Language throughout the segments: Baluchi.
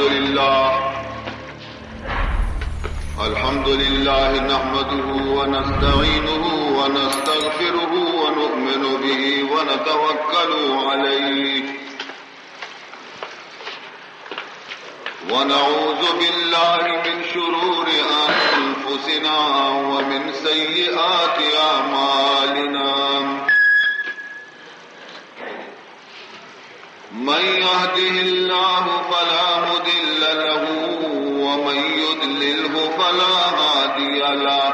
لله. الحمد لله نحمده ونستعينه ونستغفره ونؤمن به ونتوكل عليه. ونعوذ بالله من شرور أنفسنا ومن سيئات أعمالنا. من يهده الله فلا مضل له ومن يضلله فلا هادي له.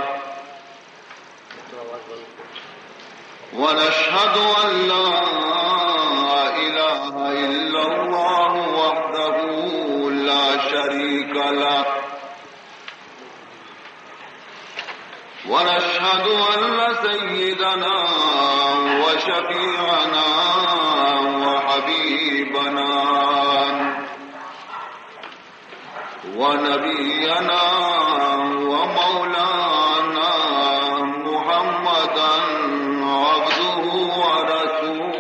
ونشهد أن لا إله إلا الله وحده لا شريك له. ونشهد أن سيدنا وشفيعنا وحبيبنا ونبينا ومولانا محمدا عبده ورسوله،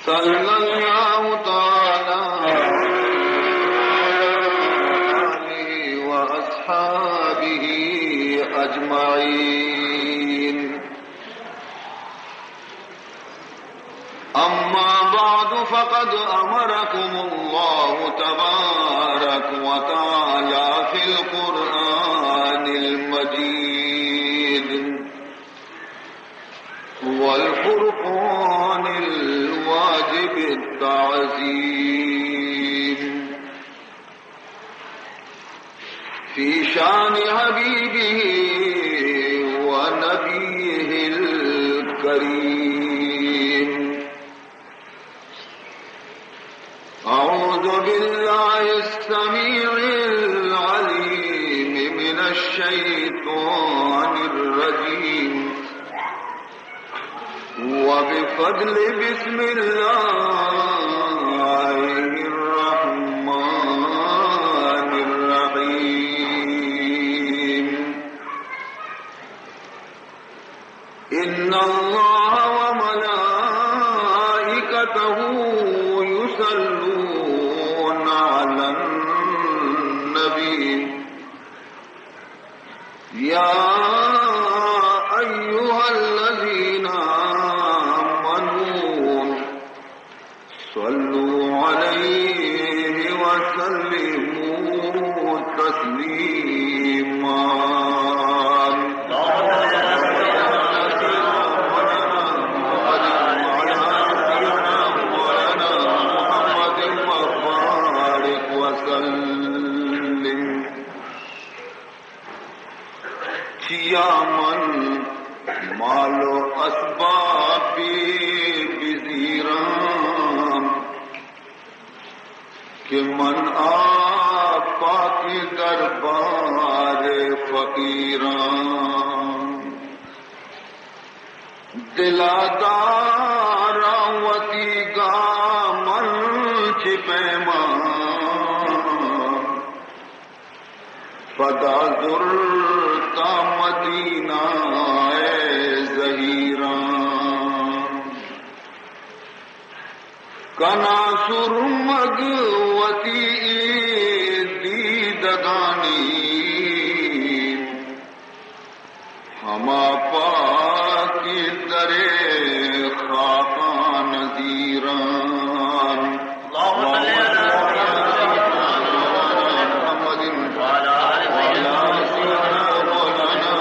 صلى الله تعالى على آله وأصحابه أجمعين. أما بعد، فقد أمركم الله تبارك وتعالى في القرآن المجيد والفرقان الواجب التعظيم في شأن حبيبه ونبيه الكريم. أعوذ بالله السميع العليم من الشيطان الرجيم. وبفضل بسم الله الرحمن الرحيم. إن الله وملائكته يصلون على النبي. يا أيها الذين آمنوا صلوا عليه وسلموا تسليما. چیا من مال و اسبابی بزیراں کہ من آ پاکیں دربار فقیراں. دلا داراں وتی گاماں چہ پیما، پدا زرتاں مدینہ ءِ زہیراں. کناں سرمگ وتی اے دیدگانی، ہما پاکیں درے خاکاں نزیراں. اللهم صل على سيدنا محمد وعلى آل سيدنا مولانا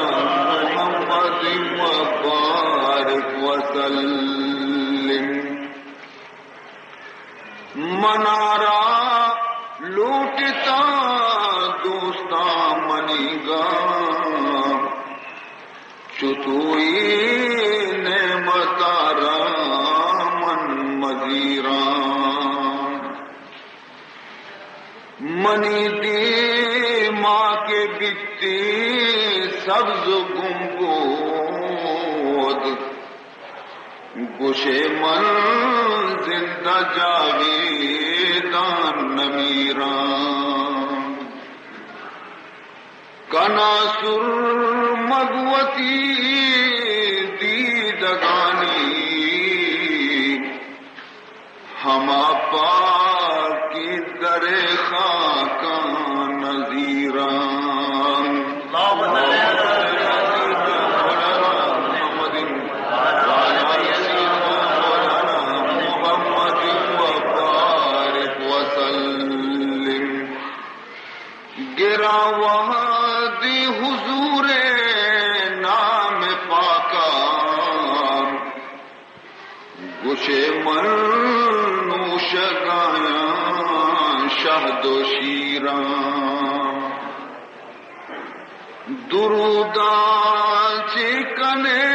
محمد وبارك وسلم. منارا لوٹتاں دوستاں منیگاں، چتوئی نعمتارا من مزیراں. منی دیما کہ بیتی سبز و گمبود، گوشے من زندہ جاویدان نمیراں. کناں سرمگ وتی دیدگانی، ہما پاکیں در خاکاں نذیراں۔ محمد وبارك وسلم۔ گراں وہدے حضور نام پاکاں، گوشے من نوشگایاں شہد و شیراں۔ دروداں چے کنے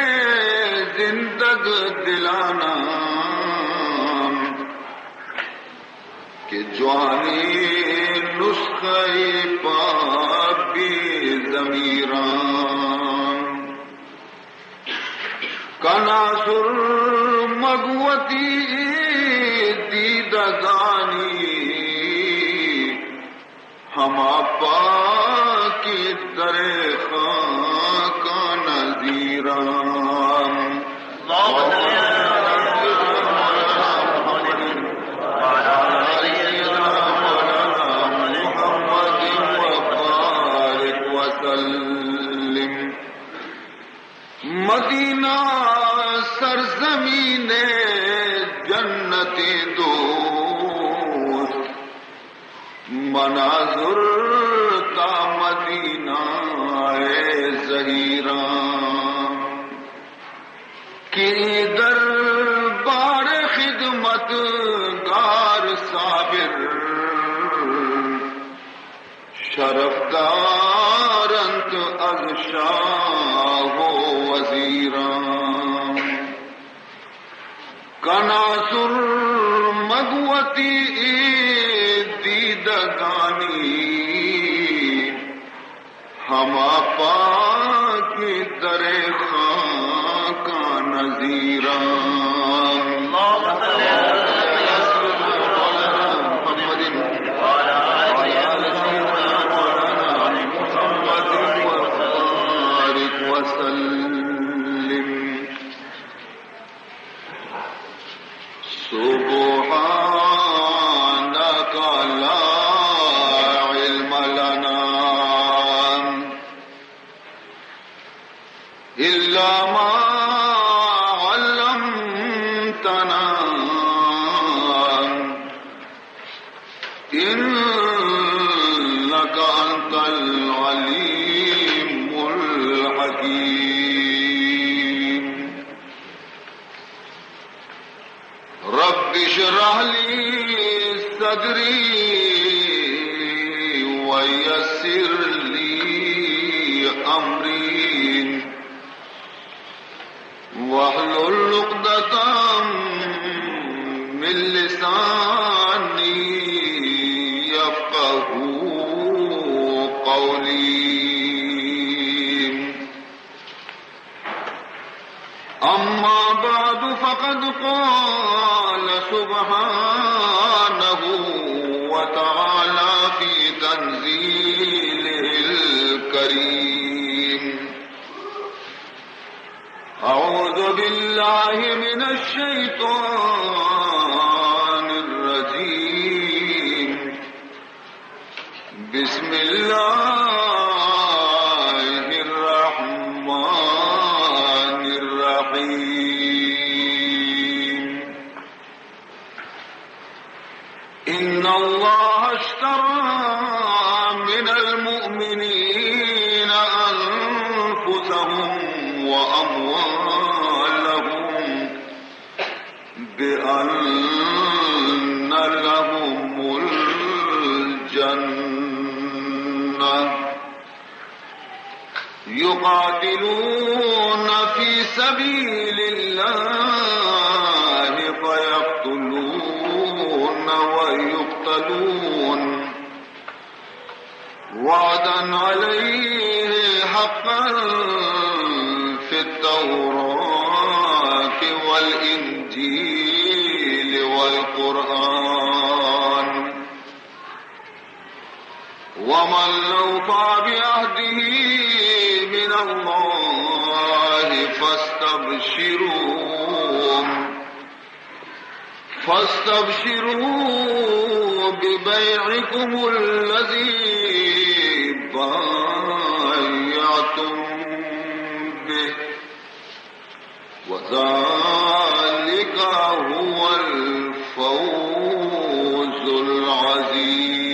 زندگ دلاناں، کہ جوانیں نسخہ پہ بے ضمیراں۔ کنا سر مگوتی دیدگانی، ہما پاکیں در خاکاں نذیراں۔ اللهم صل على سيدنا مولانا محمد وبارك وسلم۔ مدینہ سرزمین جنتیں دوست، منا زرتا مدینہ ءِ زہیراں۔ کہ دربار خدمتگار صابر، شرفدار انت از شاہ و وزیراں۔ کنا سر مگوتی دیدگانی، ہما پاکیں در خاکاں نذیراں۔ اللهم صل على سيدنا مولانا محمد وعلى آل سيدنا مولانا محمد وبارك وسلم۔ سبحانك لا علم لنا إلا ما علمتنا إنك أنت العليم الحكيم. رب اشرح لي صدري ويسر لي أمري واحلل عقدة من لساني يفقهوا قولي. أما بعد، فقد قال سبحانه وتعالى في تنزيله الكريم: أعوذ بالله من الشيطان الرجيم. بسم الله الرحمن الرحيم. إن الله اشترى من المؤمنين أنفسهم وأموالهم بأن لهم الجنة يقاتلون في سبيل الله فيقتلون ويقتلون وعدا عليه حقا في التوراة والإنجيل والقرآن، ومن أوفى بعهده من الله فاستبشروا فاستبشروا ببيعكم الذي بايعتم به، وذلك هو الفوز العظيم.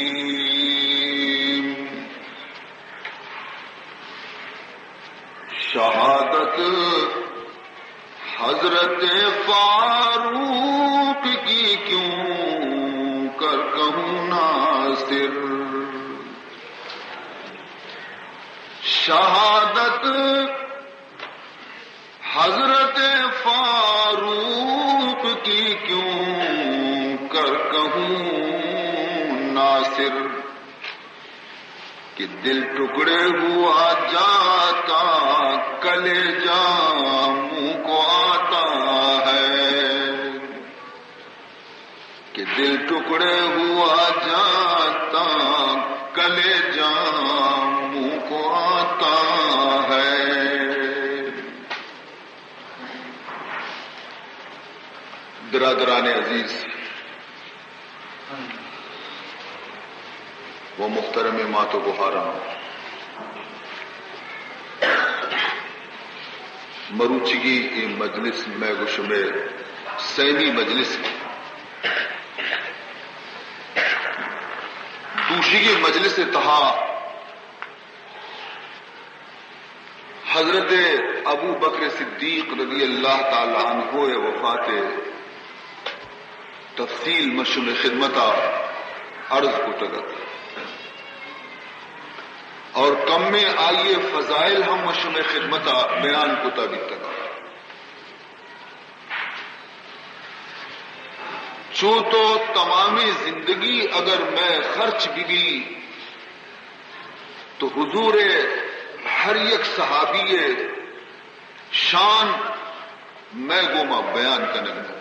شهادت حضرت فاروق کی کیوں کر کہوں ناصر، شہادت حضرت فاروق کی کیوں کر کہوں ناصر، کہ دل ٹکڑے ہوا جاتا، کلیجہ منہ کو آتا ہے، کہ دل ٹکڑے ہوا جاتا، کلیجہ منہ کو آتا ہے۔ برادران عزیز و محترم مات و گہاراں، مروچیگی اے مجلس مئے گو شمئے سیمی مجلس، دوشیگی مجلس تہا حضرت ابو بکر صدیق رضی اللہ تعالی عنہ ءِ وفات ءِ تفصیل من شمئے خدمت ءَ عرض کتگ ات اور کمیں آئی ءِ فضائل ہم من شمئے خدمت ءَ بیان کتا بیتگ ات۔ چو تو تمامیں زندگی اگر مئے خرچ بہ بی تو حضور ءِ ہر یک صحابی ءِ شان مئے گوما بیان کنگ نہ بی۔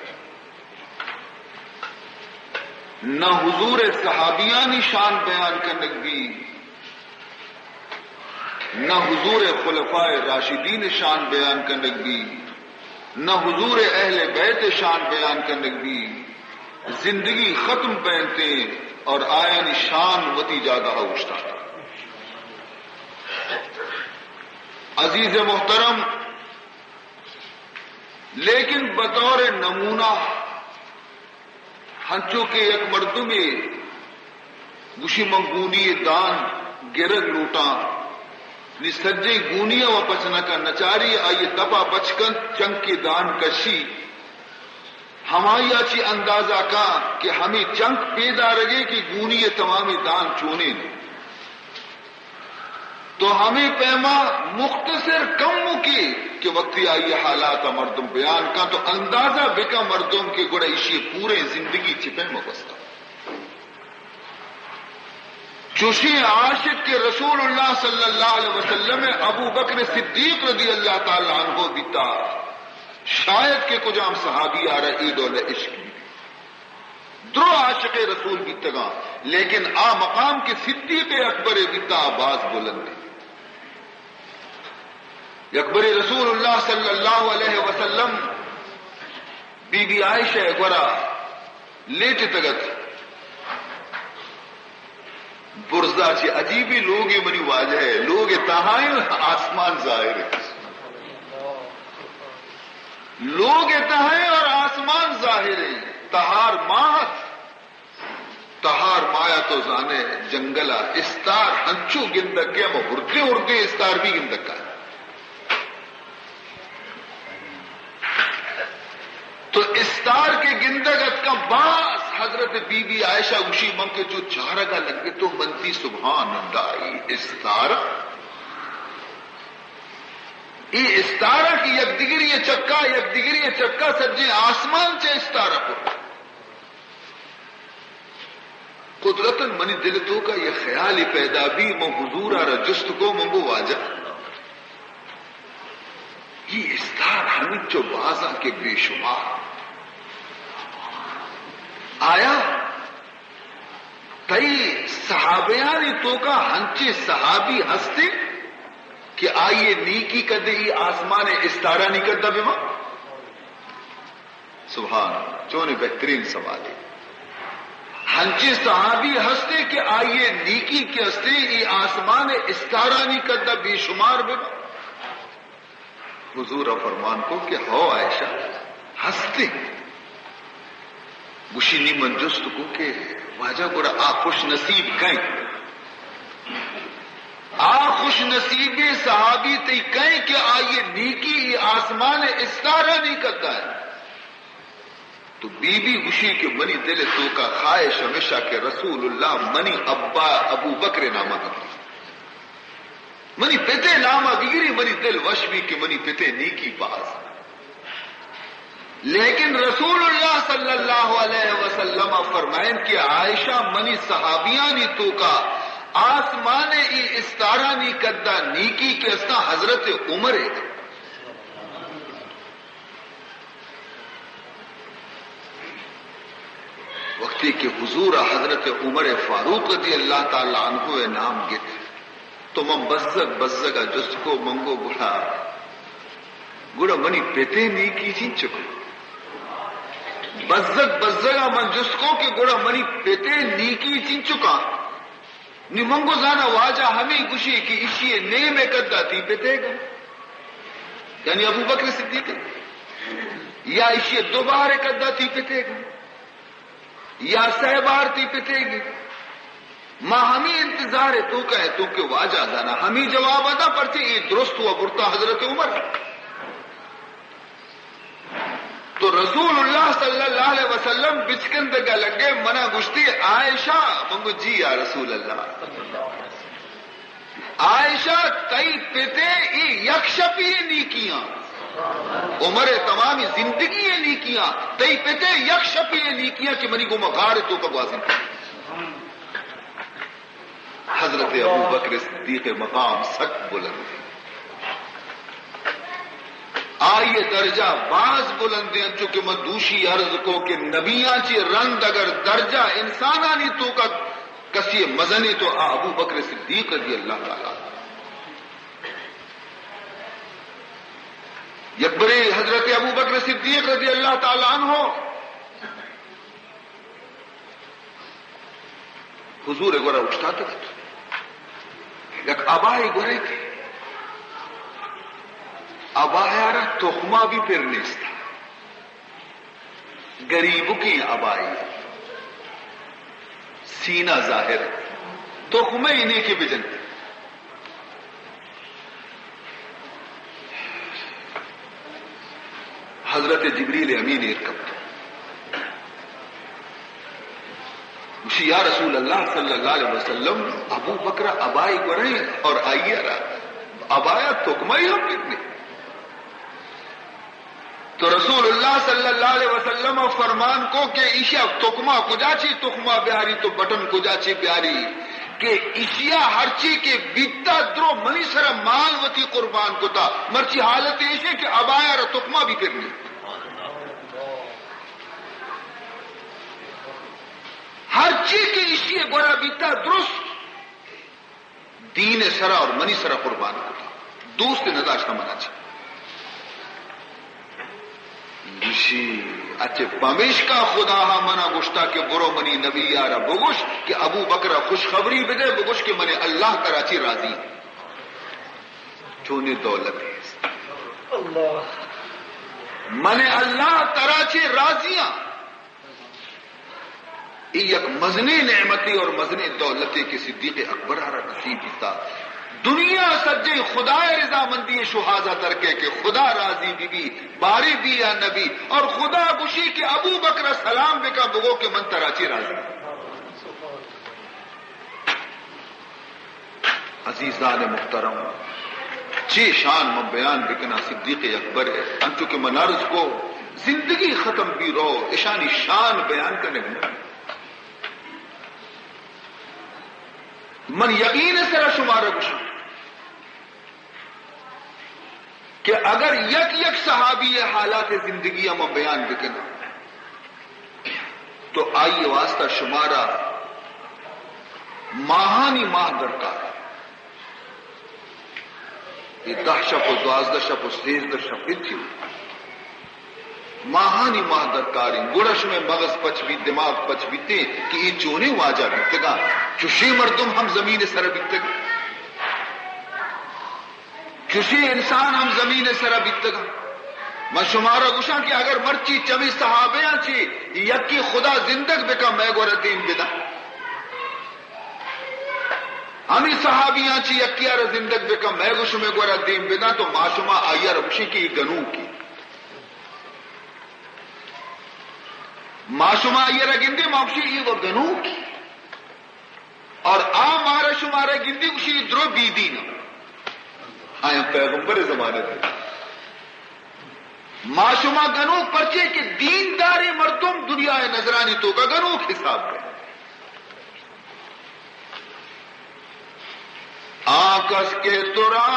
نہ حضور ءِ صحابیانی شان بیان کنگ بی، نہ حضور ءِ خلفاء راشدین ءِ شان بیان کنگ بی، نہ حضور ءِ اہل بیت ءِ شان بیان کنگ بی۔ زندگی ختم بینتیں اور آیانی شان وتی جاگہ ءَ اوشتاتیں۔ عزیز محترم، لیکن بطور نمونہ ہنچو کہ یک مردمے گوشی، من گونی ءِ دان گرگ لوٹاں، نی سجیں گونی ءَ و پچ نہ کن، نچاری آئی ءِ دپ ءَ پچ کنت، چنکے دان کشی، ہمائی ءَ چی اندازہ کن کہ ہمے چنک پیدارگے کہ گونی ءِ تمامیں دان چونیں۔ تو ہمے پیما مختصر کمکے کہ وقتی آئی حالات ءَ مردم بیان کن تو اندازہ بکن مردم کہ گڑا ایشی پوریں زندگی چہ پیما گوستا۔ چوشیں عاشق کہ رسول اللہ صلی اللہ علیہ وسلم ءِ ابو بکر صدیق رضی اللہ تعالی عنہ بیتا، شاید کہ کجام صحابی آرا اے ڈول عشق بی۔ درو عاشق رسول بیتگاں، لیکن آ مقام کہ صدیق اکبر بیتا، آ باز بلند۔ یک برے رسول اللہ صلی اللہ علیہ وسلم بی بی عائشہ گورا لیٹتگ ات۔ برزا چی عجیبی لوگے منی واجہ ہے، لوگ تہائیں آسمان ظاہر ہے۔ لوگ تہائیں اور آسمان ظاہر ہے۔ تہار ماہ ات۔ تہار مایا تو زانے جنگلا استار ہنچو گندگ کہ ہم ہردے ہردے استار بھی گندگ کا۔ تو استار کے گندگ اتکا باز حضرت بی بی عائشہ گوشی من کے چو چارگا لگے تو منتی سبحان اللہ ای استار۔ ای استارا کی یک دگری چکا، یک دگری چکا سجے آسمان چے استارا پر۔ قدرتاً منی دل توکا یہ خیالی پیدا بی، من حضور آرا جست کو، من گو واجہ، یہ استار ہمینچو بازاں کہ بے شمار۔ آیا تئی صحابیانی توکا ہنچے صحابی ہستے کہ آئیے نیکی کدے ای آسمان استارانی کدہ بما؟ سبحان اللہ۔ چونیں بہترین سوالے۔ ہنچیں صحابی ہستے کہ آئی ءِ نیکی کہ ہستے اے آسمان ءِ استارانی قد ءَ بے شمار بہ بنت۔ حضور ءَ فرمان کو کہ ہو عائشہ، ہستے۔ گوشی نی من جست کو کہ واجہ گڑا آ خوش نصیب کئے؟ آ خوش نصیبیں صحابی تئی کئے کہ آئی ءِ نیکی اے آسمان ءِ استارانی قد ءَ اِنت؟ تو بی بی گوشی کہ منی دل ءِ توکا خواہش ہمیشہ کہ رسول اللہ منی ابا ابو بکر ءِ ناما بگری، منی پت ءِ ناما بگری، منی دل وش بی کہ منی پت ءِ نیکی باز۔ لیکن رسول اللہ صلی اللہ علیہ وسلم ءَ فرمائن کہ عائشہ، منی صحابیانی توکا آسمان ءِ اے استارانی قد ءَ نیکی کہ استاں حضرت عمر ءِ۔ وقتی کہ حضور ءَ حضرت عمر فاروق رضی اللہ تعالی عنہ ءِ نام گپت تو من بزگ بزگ ءَ جست کو، من گو گڑا، گڑا منی پت ءِ نیکی چینچک؟ بزگ بزگ ءَ من جست کو کہ گڑا منی پت ءِ نیکی چینچکاں؟ نی من گو زانا واجہ ہمے گوشی کہ ایشی ءِ نیم ءِ قد ءَ تئی پت ءِ گم، یعنی ابو بکر صدیق ءِ، یا ایشی ءِ دو بہر ءِ قد ءَ تئی پت ءِ گم، یا سہ بہر تئی پت ءِ گم۔ ما ہمے انتظار ءِ توکا اتوں کہ واجہ زانا ہمے جواب ءَ داں، پرچے اے درست و برتا حضرت عمر۔ تو رسول اللہ صلی اللہ علیہ وسلم بچکندگ ءَ لگے، منا گوشتی عائشہ؟ من گو جی یا رسول اللہ۔ عائشہ، تئی پت ءِ اے یک شپی ءِ نیکیاں، عمر ءِ تمامی زندگی ءِ نیکیاں، تئی پت ءِ یک شپی ءِ نیکیاں کہ منی گوما غار ءِ توکا گوازینت۔ حضرت ابو بکر صدیق ءِ مقام سک بلند اِنت۔ آئی ءِ درجہ باز بلند اِنت، انچو کہ من دوشی عرض کو کہ نبیاں چہ رند اگر درجہ انسانانی توکا کسی ءِ مزن اِنت تو آ ابو بکر صدیق رضی اللہ تعالی عنہ۔ یک برے حضرت ابو بکر صدیق رضی اللہ تعالی عنہ حضور ءِ گورا اوشتاتگ اَت۔ یک ابائے گورا اَت، ابایا را تخما بھی پر نیست، گریبکیں ابائے، سینہ ظاہر، تخمے نے کہ بجنت۔ حضرت جبریل امین ایر کپت۔ گوشی، یا رسول اللہ صلی اللہ علیہ وسلم، ابو بکر ابائی گوریں اور آئی را ابایا تکمہ ہم پتنے۔ تو رسول اللہ صلی اللہ علیہ وسلم فرمان کو کہ ایشا تکمہ کجا چی تکمہ بیاری، تو بٹن کجا چی بیاری، کہ ایشیا ہرچی کہ بیتا درو منی سر مال وتی قربان کتا، مرچی حالت ایشے کہ ابایا را تکمہ بھی پرنی۔ ہرچی کہ ایشی گورا بیتا درست دین سرا اور منی سرا قربان کتا، دوست نداشتا منا چی۔ گوشی، اچے پمیشکا خدا ہا منا گوشتا کہ برو منی نبی یارا بگوش کہ ابو بکر خوشخبری بدے، بگوش کہ من اللہ ترا چی راضی۔ چونی دولت ہے۔ اللہ۔ من اللہ ترا چی راضی ہاں۔ اے یک مزنیں نعمتے اور مزنیں دولتے کہ صدیق اکبر ء را نصیب بیتا۔ دنیا سجیں خدا ء رضامندی ء شوہاز ء درکے کہ خدا راضی بی بی، بارے بی یا نبی، اور خدا گوشی کہ ابو بکر ء سلام بکا، بگو کہ من ترا چی راضی۔ عزیزان محترم، چے شان من بیان بکناں صدیق اکبر ء، انچو کہ من عرض کو، زندگی ختم بی رو، اشانی شان بیان کنگ نہ۔ من یقین ء سرا شمارا گوشاں کہ اگر یک یک صحابی ء حالات زندگی ء من بیان بکناں، تو آئی واسطہ شمارا ماہانی ماہ درکار۔ یہ دہ شپ و دوازدہ شپ و سیزدہ شپ تھی۔ ماہانی ماہ درکاریں، گڑا شمئے مغز پچ بیت، دماغ پچ بیتیں کہ اے چونیں واجہ بیتگاں، چشیں مردم ہم زمین ءِ سرا بیتگ۔ چشیں انسان ہم زمین ءِ سرا بیتگاں۔ من شمارا گوشاں کہ اگر مرچی چمے صحابیاں چی یکی خدا زندگ بکن، مئے گورا دیم بداں۔ ہمے صحابیاں چی یکی ءَ را زندگ بکن، مئے گو شمئے گورا دیم بداں، تو ما شما آئی ءَ را گوشیں کہ اے گنوکے۔ ما شما آئی ءَ را گندیں، ما گوشیں اے و گنوکے۔ اور آ مارا شمارا گندی، گوشی، اے درو بے دین۔ آیاں پیغمبر زمانہ دے۔ ما شما گنوک پرچے کہ دینداریں مردم دنیا ءِ نظرانی توکا گنوک حساب بئے۔ آ کس کہ ترا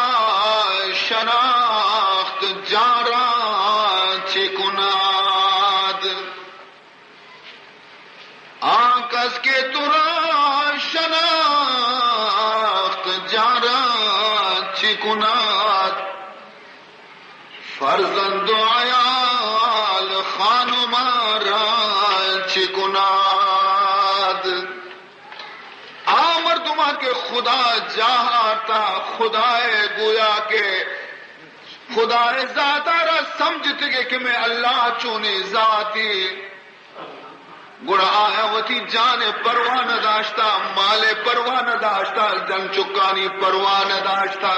شناخت جاراں چے کناد؟ آ کس کہ ترا شناخت جاراں چے کناد؟ فرزند و عیال خانماراں چے کناد؟ آ مردماں کہ خدا جاہ آرتا، خدا ءَ گویا کہ خدا ءِ ذات ءَ را سمجھتگے کہ مئے اللہ چونیں ذاتے، گڑا آیاں وتی جان ءِ پرواہ نہ داشتا، مال ءِ پرواہ نہ داشتا، جن چکانی پرواہ نہ داشتا۔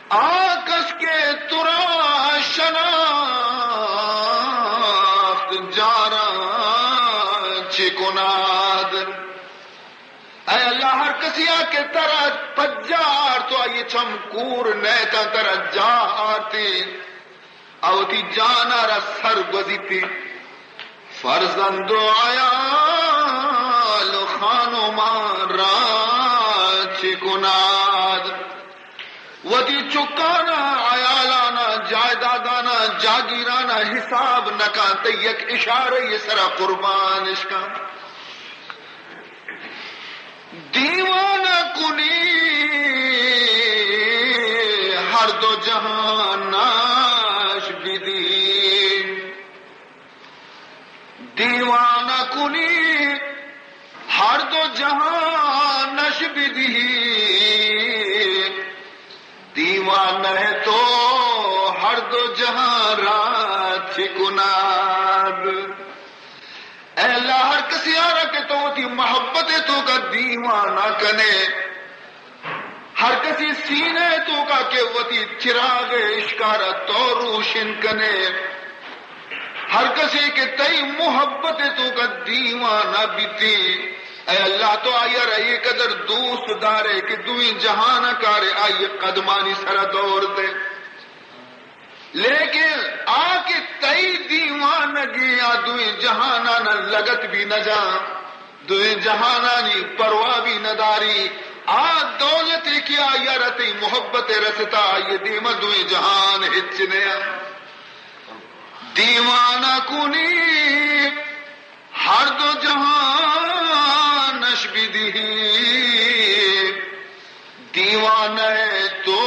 آ کس کہ ترا شناخت جاراں چے کناد؟ اے اللہ، ہر کسی ءَ کہ ترا پجا آرت و آئی چم کور نئیتاں، ترا جاہ آرتی، آ وتی جان ءَ را سر گوزیتی۔ فرزند و عیال خانماراں چے کناد؟ وتی چکاناں، عیالاناں، جائیداداناں، جاگیراناں حساب نہ کنت، یک اشارہ ءِ سرا قربان اش کنت۔ دیوانہ کنی ہر دو جہانش بدی۔ دیوانہ کنی ہر دو جہانش بدی۔ دیوانہ تو ہر دو جہان را چے کناد؟ اے اللہ، ہر کسی آرا کہ تو وتی محبت توکا دیوانہ کنے، ہر کسی سینہ توکا کہ وتی چراغ عشقا را تو روشن کنے، ہر کسی کہ تئی محبت توکا دیوانہ بیتی، اے اللہ، تو آئی را اے قدر دوست دارے کہ دوئیں جہان کارے آئی قدمانی سرا دور دے۔ لیکن آ کہ تئی دیوانگی آ دوئیں جہانانا لگت بھی نہ جاں، دوئیں جہانانی پرواہ بھی نہ داری، آ دولتے کہ آئی را تئی محبت رستا، آئی دیما دوئیں جہان ہچ نیا۔ دیوانہ کنی ہر دو جہانش بدی، دیوانہ تو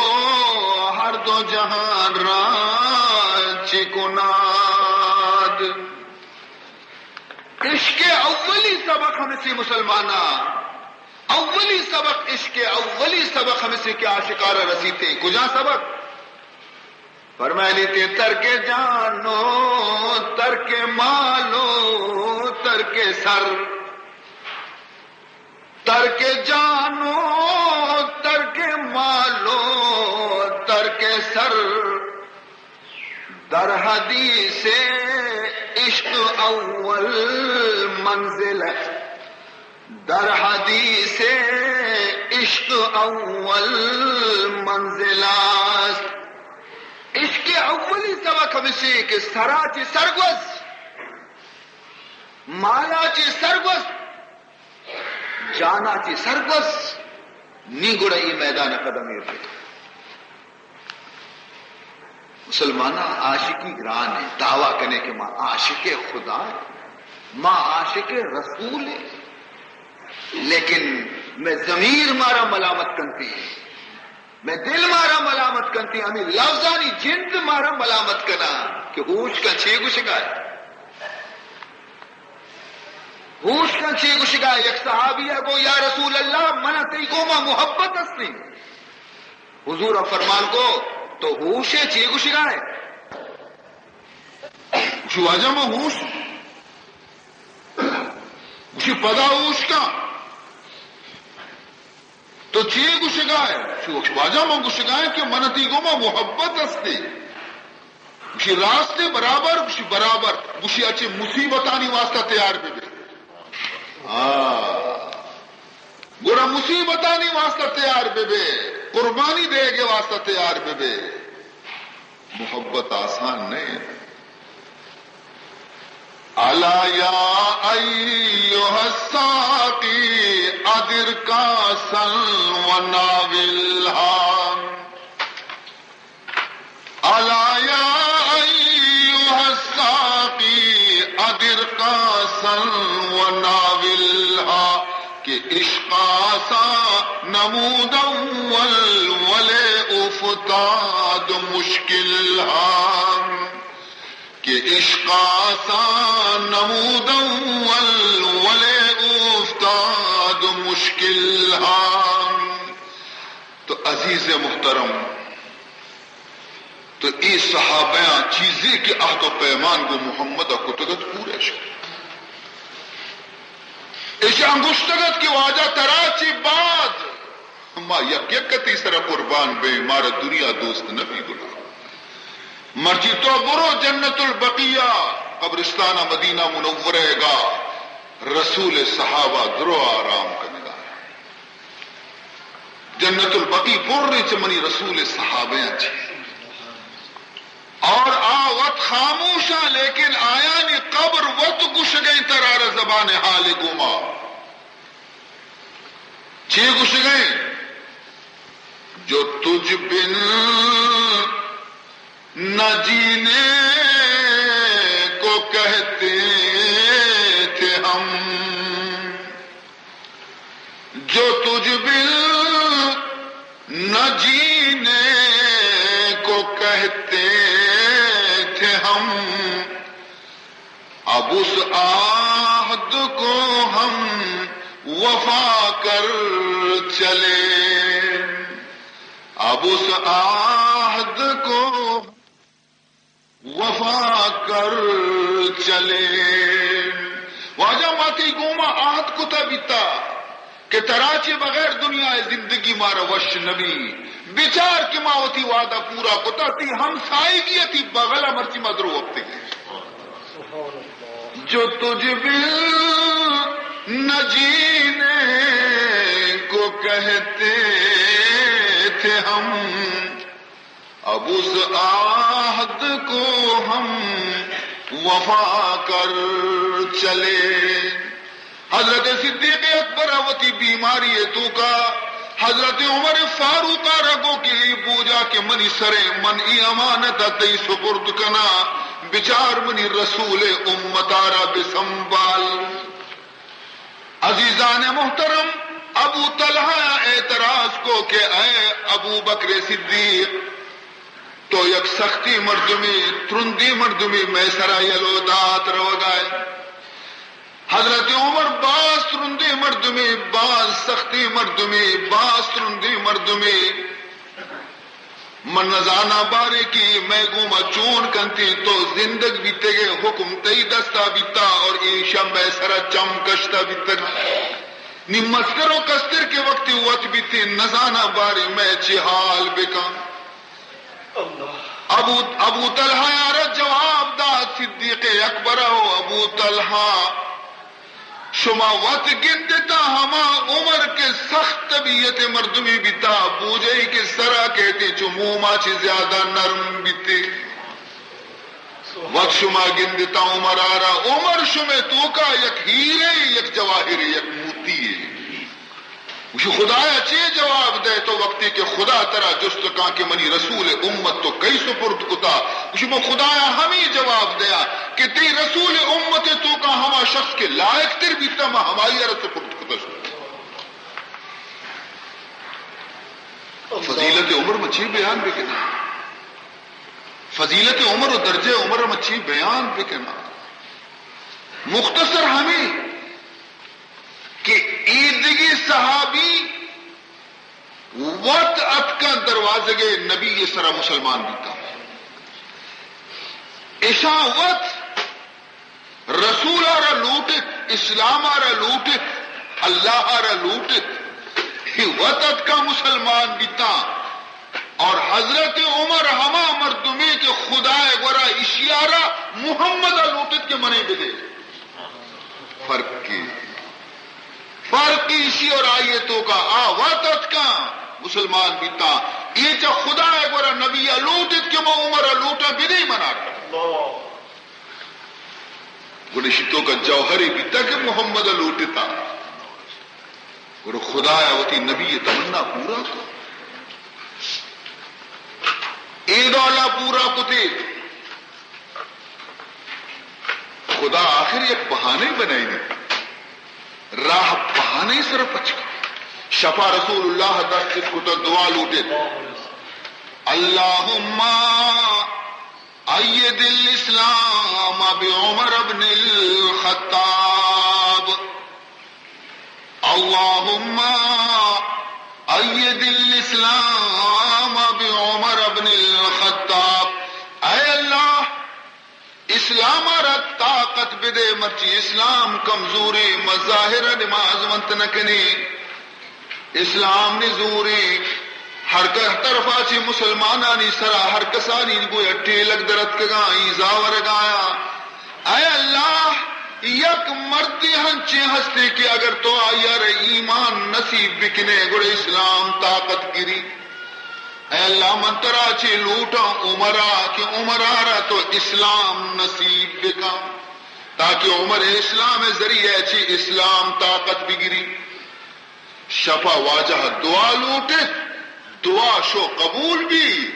ہر دو جہان را چے کناد؟ عشق اولی سبق ہمسی مسلمانا، اولی سبق عشق، اولی سبق ہمسی کہ عاشقا را رسیتے۔ کجا سبق؟ فرمائنی تے ترک جان و ترک مال و ترک سر، ترک جان و ترک مال و ترک سر، در حدیث عشق اول منزل است، در حدیث عشق اول منزل است۔ عشق اولی سبق ہمشی کہ سرا چی سرگوز، مالا چی سرگوز، جانا چی سرگوز، نی گڑا ای میدان قدم ایر بکن۔ مسلماناں، عاشقی گران ہے، دعویٰ کنے کہ ما عاشق خدا ہیں، ما عاشق رسول ہیں، لیکن مئے ضمیر مارا ملامت کنتی، مئے دل مارا ملامت کنتی، ہمیں لفظانی جند مارا ملامت کنا۔ کہ ہوش کن چے گوشگائے؟ ہوش کن چے گوشگائے؟ یک صحابی ءَ گو، یا رسول اللہ، من ءَ تئی گوما محبت ہستیں۔ حضور ءَ فرمان کو، تو ہوش ئے، چے گوشگائے؟ گوشی، واجہ من ہوش۔ گوشی، پدا ہوش کن۔ تو چے گوشگائے؟ چو واجہ من گوشگائے کہ من تئی گوما محبت ہستے۔ گوشی، راستے برابر؟ گوشی، برابر۔ گوشی، اچے مصیبتانی واسطہ تیار بہ بے۔ ہاں۔ گڑا مصیبتانی واسطہ تیار بہ بے۔ قربانی دے گے واسطہ تیار بہ بے۔ محبت آسان نہ انت۔ الا یا ایھا الساقی ادر کاسا و ناولھا۔ الا یا ایھا الساقی ادر کاسا و ناولھا۔ کہ عشق آسان نمود اول، ولے افتاد مشکل ہا۔ کہ عشق آسان نمود اول، ولے افتاد مشکل ہا۔ تو عزیز محترم، تو اے صحابیاں چیزے کہ عہد و پیمان گوں محمد ءَ کتگ ات، پورہ شت۔ ایشاں گوشتگ ات کہ واجہ، ترا چہ بعد ما یک یک ءَ تئی سرا قربان بیں، مارا دنیا دوست نہ بی گڑا۔ مرچی تو برو جنت البقیع، قبرستان مدینہ منورہ ءَ گا رسول ءِ صحابہ درو آرام کنگا۔ جنت البقیع پر چہ منی رسول ءِ صحابیاں چہ۔ اور آ وت خاموشاں، لیکن آیانی قبر وت گوشگیں ترارا زبان حال گوما۔ چے گوشگیں؟ جو تجھ بن نہ جینے کو کہتے تھے ہم، جو تجھ بن نہ جینے کو کہتے تھے ہم، اب اس عہد کو ہم وفا کر چلے، اب اس عہد کو وفا کر چلے۔ واجہ، ما تئی گوما عہد کتا بیتا کہ ترا چہ بغیر دنیا ءِ زندگی مارا وش نبی۔ بچار کہ ما وتی وعدہ پورا کتا، تئی ہمسائیگی ءَ تئی بغل ءَ مرچی ما درو وپتگیں۔ جو تجھ بن نہ جینے کو کہتے تھے ہم، اب اس عہد کو ہم وفا کر چلے۔ حضرت صدیق اکبر ءَ وتی بیماری ءِ توکا حضرت عمر فاروق ءَ را گو کہ اے بوجا کہ منی سر ءَ، من اے امانت ءَ تئی سپرد کناں، بچار منی رسول ءِ امت ءَ را بہ سنبال۔ عزیزان محترم، ابو طلحہ ءَ اعتراض کو کہ اے ابو بکر صدیق، تو یک سختی مردمے، ترندی مردمے، مئے سرا یلو دات روگائے۔ حضرت عمر باز ترندی مردمے، باز سختی مردمے، باز ترندی مردمے۔ من نزاناں بارے کہ مئے گوما چون کنتیں، تو زندگ بیتگے، حکم تئی دستا بیتا اور ایشا مئے سرا چم کشتا بیتگ۔ نی مسکر و کستر کہ وقتی وت بیتیں، نزاناں بارے مئے چی حال بکن۔ ابو، ابو طلحہ ءَ را جواب دات، صدیق اکبر و ابو طلحہ، شما وت گندتا ہما عمر کہ سخت طبیعت مردمی بیتا، بوجئی کہ سرا کہتے چو موما چی زیادہ نرم بیتے۔ وت شما گندتا عمر ءَ را، عمر شمے توکا یک ہیرے، یک جواہرے، یک موتی یے۔ گوشی، خدایا چے جواب دئے تو وقتی کہ خدا ترا جست کاں کہ منی رسول امت تو کئی سپرد کتا؟ گوشی، من خدایا ہمے جواب دیا کہ تئی رسول امت توکا ہما شخص کہ لائق تر بیتا، من ہمائی ءَ را سپرد کتا۔ فضیلت عمر من چے بیان بکناں؟ فضیلت عمر و درجہ عمر ءَ من چی بیان بکناں؟ مختصر ہمے کہ اے دگہ صحابی وت اتکاں دروازگ ءِ نبی ءِ سرا مسلمان بیتاں۔ اشاں وت رسول ءَ را لوٹت، اسلام ءَ را لوٹت، اللہ ءَ را لوٹت، اے وت اتکاں مسلمان بیتاں۔ اور حضرت عمر ہما مردمے کہ خدا ءِ گورا اشی ءَ را محمد ءَ لوٹت کہ منے بدے۔ فرق کی؟ فرق ایشی اور آئی ءِ توکا، آ وت اتکاں مسلمان بیتاں، اے چہ خدا ءِ گورا نبی ءَ لوٹت کہ ما عمر ءَ لوٹاں بدے منا۔ گڑا ایشی توکا جوہرے بیتا کہ محمد ءَ لوٹتا۔ گڑا خدا ءَ وتی نبی ءِ تمنا پورا کو۔ اے ڈولا پورا کتے۔ خدا آخر یک بہانے بنائینی۔ راہ بہانے سر پچ کا۔ شپا رسول اللہ دست کتا دعا لوٹت۔ اللہم أيد الإسلام بعمر بن الخطاب۔ اللهم أيد الإسلام بعمر بن الخطاب۔ اے اللہ، اسلام ءَ را طاقت بدے، مرچی اسلام کمزوریں، ما ظاہر ءَ نماز ونت نہ کنیں۔ اسلام نزوریں، ہر کہ طرفا چہ مسلمانانی سرا ہر کسانی گویا ٹیلگ درتکگاں، ایزا ورگایاں۔ اے اللہ، یک مردے ہنچیں ہستے کہ اگر تو آئی ءَ را ایمان نصیب بکنے، گڑا اسلام طاقت گری۔ اے اللہ، من ترا چے لوٹاں عمرا کہ عمرا را تو اسلام نصیب بکن، تاکہ عمر اسلام ذریعہ چے اسلام طاقت بگری۔ شپا واجہ ءَ دعا لوٹت، دعا شو قبول بی۔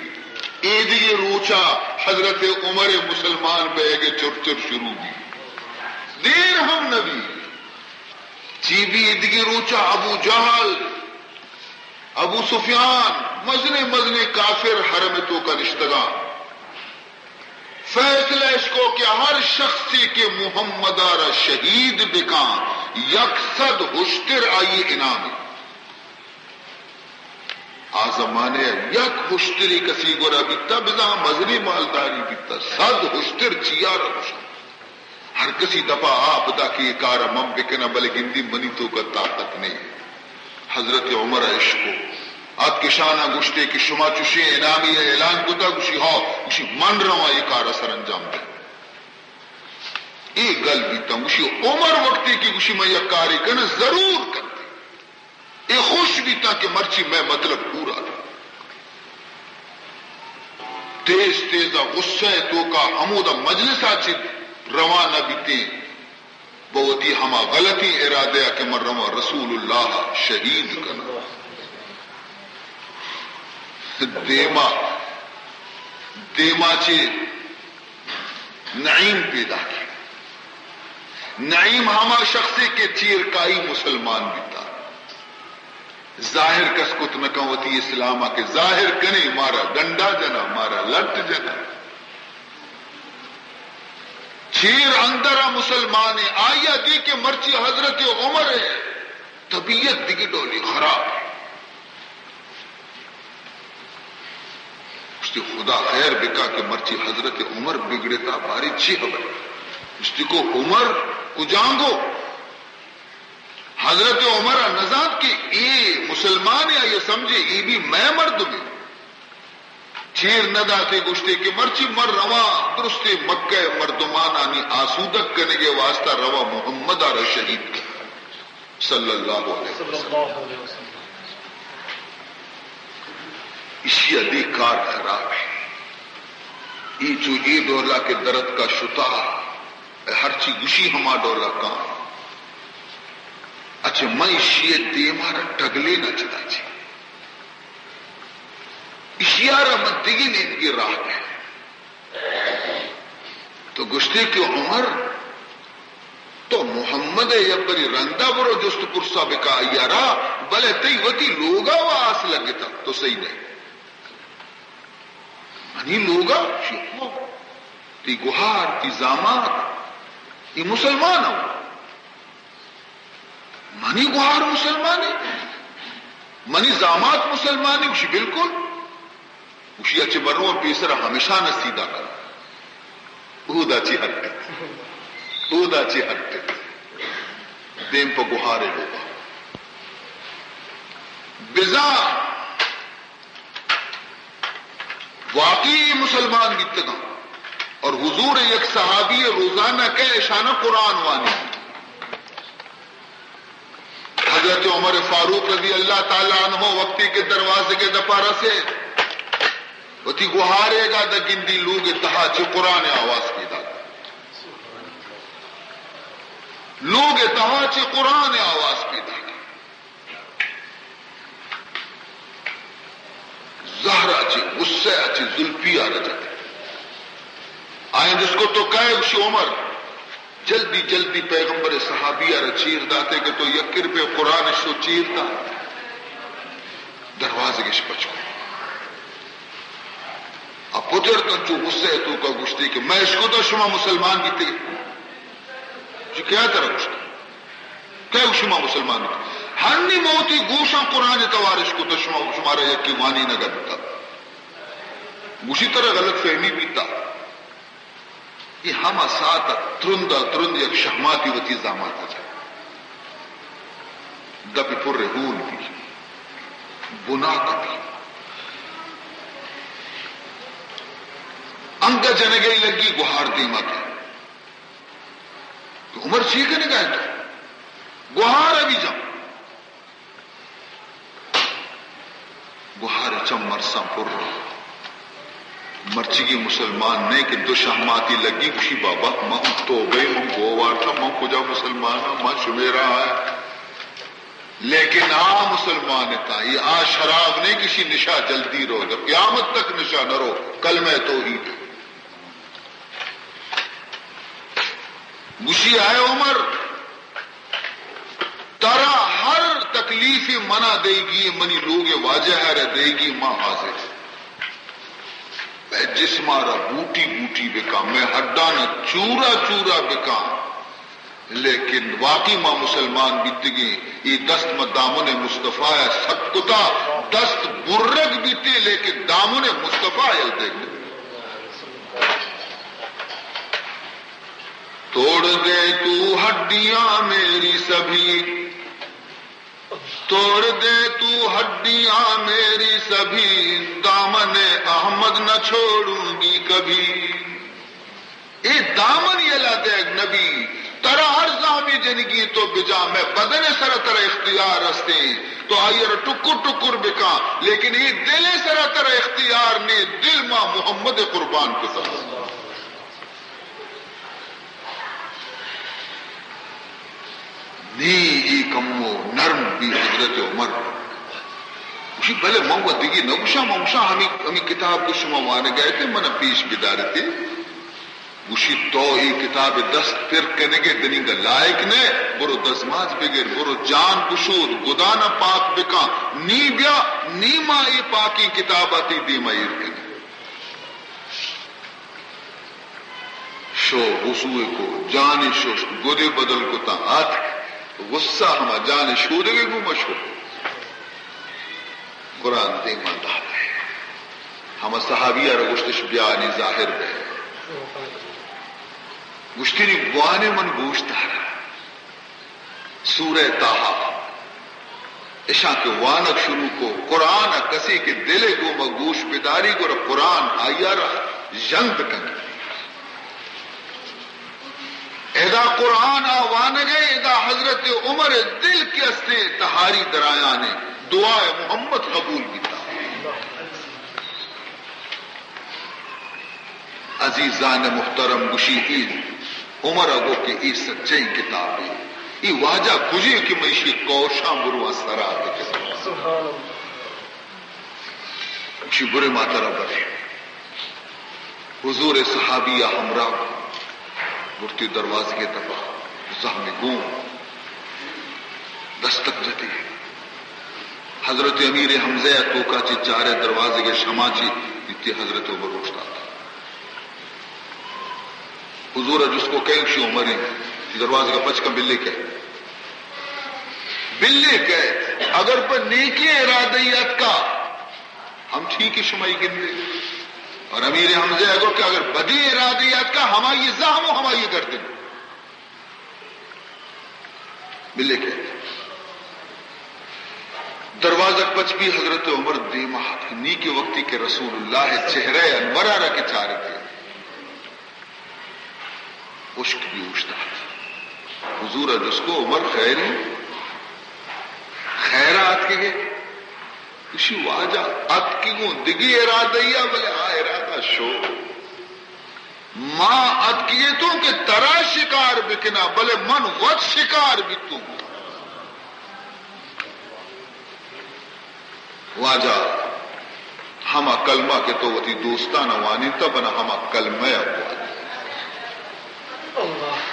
اے دگہ روچا حضرت عمر ءِ مسلمان بیگ ءِ چر چر شروع بی۔ دیر ہم نہ بی۔ چی بی؟ اے دگہ روچا ابو جہل، ابو سفیان، مزنیں مزنیں کافر حرم ءِ توکا نشتگاں۔ فیصلہ اش کو کہ ہر شخصے کہ محمد ءَ را شہید بکاں، یک صد ہشتر آئی انعام۔ آ زمانے ءَ یک ہشترے کسی گورا بیتا، بزاں مزنیں مالداری بیتا، صد ہشتر چیا را گوشاں۔ ہر کسی دپا آپ دا کہ اے کار ءَ من بکناں، بلے گندی منی توکا طاقت نہ ایں۔ حضرت عمر ءَ اشکو، آتک اشانا گوشتے کہ شما چوشیں انعامی ءِ اعلان کتا؟ گوشی، ہو۔ گوشی، من رواں اے کار ءَ سرانجام دیں۔ اے گل بیتاں۔ گوشی، عمر وقتی کہ گوشی، من یک کارے کناں، ضرور کنتے۔ اے خوش بیتاں کہ مرچی مئے مطلب پورا بی۔ تیز تیز ءَ غصہ ءِ توکا ہمودا مجلس ءَ چہ روانہ بیتیں، بہ وتی ہما غلطیں ارادہ ءَ کہ من رواں رسول اللہ ءَ شہید کناں۔ دیما، دیما چہ نعیم پیداک۔ نعیم ہما شخصے کہ چیرکائی مسلمان بیتا۔ ظاہر کس کت نہ کن وتی اسلام ءَ کہ ظاہر کنے مارا ڈنڈا جنا، مارا لٹ جنا۔ چیر اندر ءَ مسلمانے، آئی ءَ دی کہ مرچی حضرت عمر ءِ طبیعت دگہ ڈولے خراب۔ گوشتی، خدا خیر بکا کہ مرچی حضرت عمر بگڑتا، باری چی خبر؟ گوشتی کو عمر کجانگو؟ حضرت عمر ءَ نزانت کہ اے مسلمانے، آئی ءَ سمجھے اے بھی مئے مردمے۔ چیر نہ داتے، گوشتے کہ مرچی من رواں درستے مکہ ءِ مردمانانی آسودگ کنگ ءِ واسطہ رواں محمد ءَ را شہید کناں۔ صلی اللہ علیہ وسلم۔ ایشی ءَ دی کار خراب ہے۔ ای چو ای ڈولا کہ درت کا شتا، ہرچی گوشی ہما ڈولا کاں۔ اچھا، من ایشی ءِ دیما را ٹگلے نہ چدا چی۔ ایشی ءَ را من دگہ نیمگے راہ دے۔ تو گوشتے کہ عمر، تو محمد ءِ یک بری رندا برو جست پرسا بکا آئی ءَ را، بلے تئی وتی لوگا و آس لگتا، تو صحیح نہ۔ من نی لوگا؟ گوشی، ہو۔ تی گوہار، تی زامات، ای مسلمان ہو۔ منی گوہار مسلمانے؟ منی زامات مسلمانے؟ گوشی، بالکل۔ گوشی، اچے برو پیسر ہمیشان سیدھا کر۔ اودا چی ہٹت؟ اودا چی ہٹت؟ دیم پہ گوہارے لوگا۔ بزاں واقعی مسلمان بیتگاں اور حضور یک صحابی روزانہ کئے اشانہ قرآن وانی۔ حضرت عمر فاروق رضی اللہ تعالی عنہ وقتی کہ دروازے کے دپا رسے، وتی گوہارے گا دا گندی لوگ تہا چہ قرآن آواز پیدا۔ لوگ تہا چہ قرآن آواز پیدا۔ زہرا چہ غصہ ءَ چہ زلفی ءَ را جت۔ آئیں جست کو تو کئے؟ گوشی عمر۔ جلدی جلدی پیغمبر صحابی ءَ را چیر داتے کہ تو یک روپے قرآن شو چیر دات۔ دروازگش پچ کو۔ آ پتر تنچو غصہ ءِ توکا گوشتے کہ میں اشکتا شما مسلمان بیتے۔ چی کیا ترا گوشت؟ کئے گوشی ما مسلمان بیت؟ ہنی ما وتی گوشاں قرآن توارش کت، شما، شمارا یکی وانی نہ گپتا۔ گوشی ترا غلط فہمی بیتا۔ یہ ہما ساعت ترندا ترند یک شہماتی وتی زاماتا جا۔ دپ پر ہون بی۔ بنا کپی۔ انگا جنگے لگی گوہار دیما کے۔ تو عمر چی کنگا ئے تو؟ گوہار ابھی جم۔ گوہار چم مرساں پر۔ مرچیگی مسلمان نے کہ دو شہماتی لگی، گوشی بابا، من توبہ، من گووارتا، من کجا مسلمان ہاں، من شمیرا آیا۔ لیکن آ مسلمان تا، یہ آ شراب نے کسی نشا جلدی رو، قیامت تک نشا نہ رو، کلمہ توحید۔ گوشی، اے عمر، ترا ہر تکلیف منا دیگی، منی لوگ واجہ را دیگی، ما حاضر۔ میں جسما را بوٹی بوٹی بکاں، میں ہڈانا چورا چورا بکاں، لیکن واقعی ما مسلمان بیتگیں۔ یہ دست ما دامن مصطفی سک کتا، دست برگ بیتے، لیکن دامن مصطفی یل دیگ نہ۔ توڑ دے تو ہڈیاں میری سبھی، توڑ دے تو ہڈیاں میری سبھی، دامن احمد نہ چھوڑوں گی کبھی۔ اے دامن یلا دیگ نبی، ترا ہر زامی جنگی تو بجا، میں بدن سر ترا اختیار ہستیں، تو آئی را ٹکر ٹکر بکا، لیکن اے دل سر ترا اختیار نے، دل ما محمد قربان کتا۔ نی اے کمو نرم بی حضرت عمر۔ گوشی، بلے من و دگی نہ گوشاں، من گوشاں ہمیں، ہمیں کتاب کو شما وانگا ات، من پیش بدارتے۔ گوشی، تو اے کتاب دست پر کنگے دنیگا لائق نہ، برو دزماز بگر، برو جان بشود، گدانا پاک بکن، نی بیا، نی ما اے پاکیں کتابا تی دیما ایر کنیں۔ شو وضوئے کو، جانے ششت، گدے بدل کتا، آتک، غصہ ہما جانے شودگے گوما شو۔ قرآن دیما دات۔ ہما صحابی را گوشتش، بیا نی ظاہر بے۔ گوشتی، نی بوانے من گوش دارا۔ سورہ طٰہٰ۔ اشاں کہ وانگ شروع کو، قرآن ءَ کسے کہ دل ءِ گوما گوش بداری، گڑا قرآن آئی ءَ را ژند کنت۔ ادا قرآن ءَ وانگ ءَ، ادا حضرت عمر ءِ دل کہ استیں تہاری درایان ءَ، دعا ءِ محمد قبول بیتا۔ عزیزان محترم، گوشی اے عمر ءَ گو کہ اے سچیں کتابے، اے واجہ کجے کہ من ایشی کوشاں برواں سرا بکناں۔ سبحان اللہ۔ گوشی برے ما ترا بریں۔ حضور ءِ صحابی ءَ ہمراہ برتی دروازگے دپا، زہم گوں دستک جتی۔ حضرت امیر حمزہ ءَ توکا چہ چارے، دروازگ ءِ شما چہ بیتی، حضرت عمر اوشتات۔ حضور ءَ جست کو، کئے؟ گوشی، عمر ایں۔ دروازگ ءَ پچ کن، بلے کئے؟ بلے کئے؟ اگر پہ نیکیں ارادہ ای اتکا، ہم ٹھیک ہے، شمائی گندے۔ اور امیر حمزہ ءَ گو کہ اگر بدیں ارادہ ای اتکا، ہمائی زہم و ہمائی گردن۔ بلے کئے؟ دروازگ پچ بی، حضرت عمر دیما اتک، نی کہ وقتی کہ رسول اللہ ءِ چہرہ انور ءَ را کہ چارتے، ہشک بی اوشتات۔ حضور ءَ جست کو، عمر خیر ایں؟ خیر ءَ اتکگے؟ گوشی، واجہ اتکگوں دگہ ارادہ ای ءَ، بلے آ ارادہ شو۔ ما اتکگیتوں کہ ترا شکار بکناں، بلے من وت شکار بیتوں۔ واجہ، ہما کلمہ کہ تو وتی دوستان ءَ وانینتہ، بنا ہما کلمہ ءَ بوان۔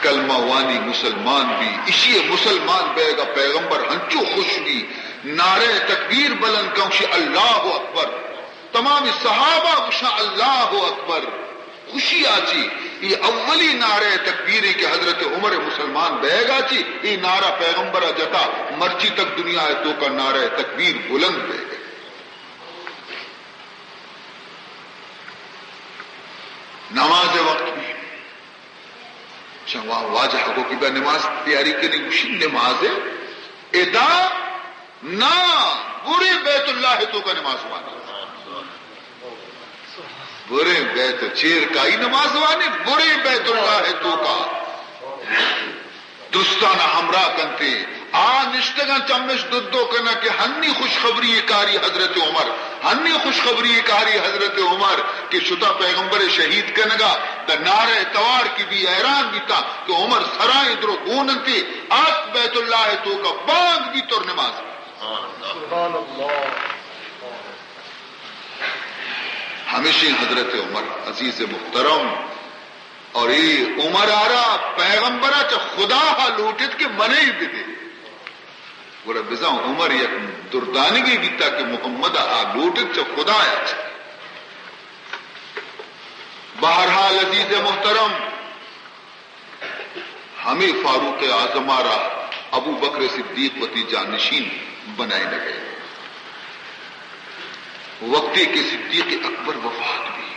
کلمہ وانی، مسلمان بی۔ اشی ءِ مسلمان بیگ ءَ پیغمبر ہنچو خوش بی، نعرہ تکبیر بلند کن، گوشی، اللہ اکبر۔ تمام صحابہ گوشاں، اللہ اکبر۔ خوشی ءَ چی، اے اولی نعرہ تکبیرے کہ حضرت عمر ءِ مسلمان بیگ ءَ چی، اے نعرہ پیغمبر ءَ جتا، مرچی تک دنیا ءِ توکا نعرہ تکبیر بلند بیگ ءَ۔ نماز ءِ وقت بی۔ چہ وا-، واجہ ءَ گو کہ بیا نماز تیاری کنی، گوشی، نماز ادا نا، برے بیت اللہ ءِ توکا نماز وانی۔ برے بیت، چیر کائی نماز وانی، برے بیت اللہ ءِ توکا۔ دوستان ءَ ہمراہ کنتے، آ نشتگاں چمش ددو کناں کہ ہنی خوشخبری کاری حضرت عمر، ہنی خوشخبری کاری حضرت عمر کہ شتا پیغمبر ءِ شہید کنگا، دا نعرہ توار کی بی، حیران بیتا کہ عمر سرائیں درو گون انتے، آت بیت اللہ ءِ توکا، بانگ بی، تر نماز۔ سبحان اللہ۔ ہمیشیں حضرت عمر عزیز محترم، اور اے عمر ءَ را پیغمبر ءَ چہ خدا ءَ لوٹت کہ منے بدے۔ گڑا بزاں عمر یک دردانگے بیتا کہ محمد ءَ لوٹت چہ خدا ءَ چہ۔ بہرحال عزیز محترم، ہمے فاروق اعظم ءَ را ابوبکر صدیق وتی جانشین بنائینگ ءَ۔ وقتے کہ صدیق اکبر وفات بی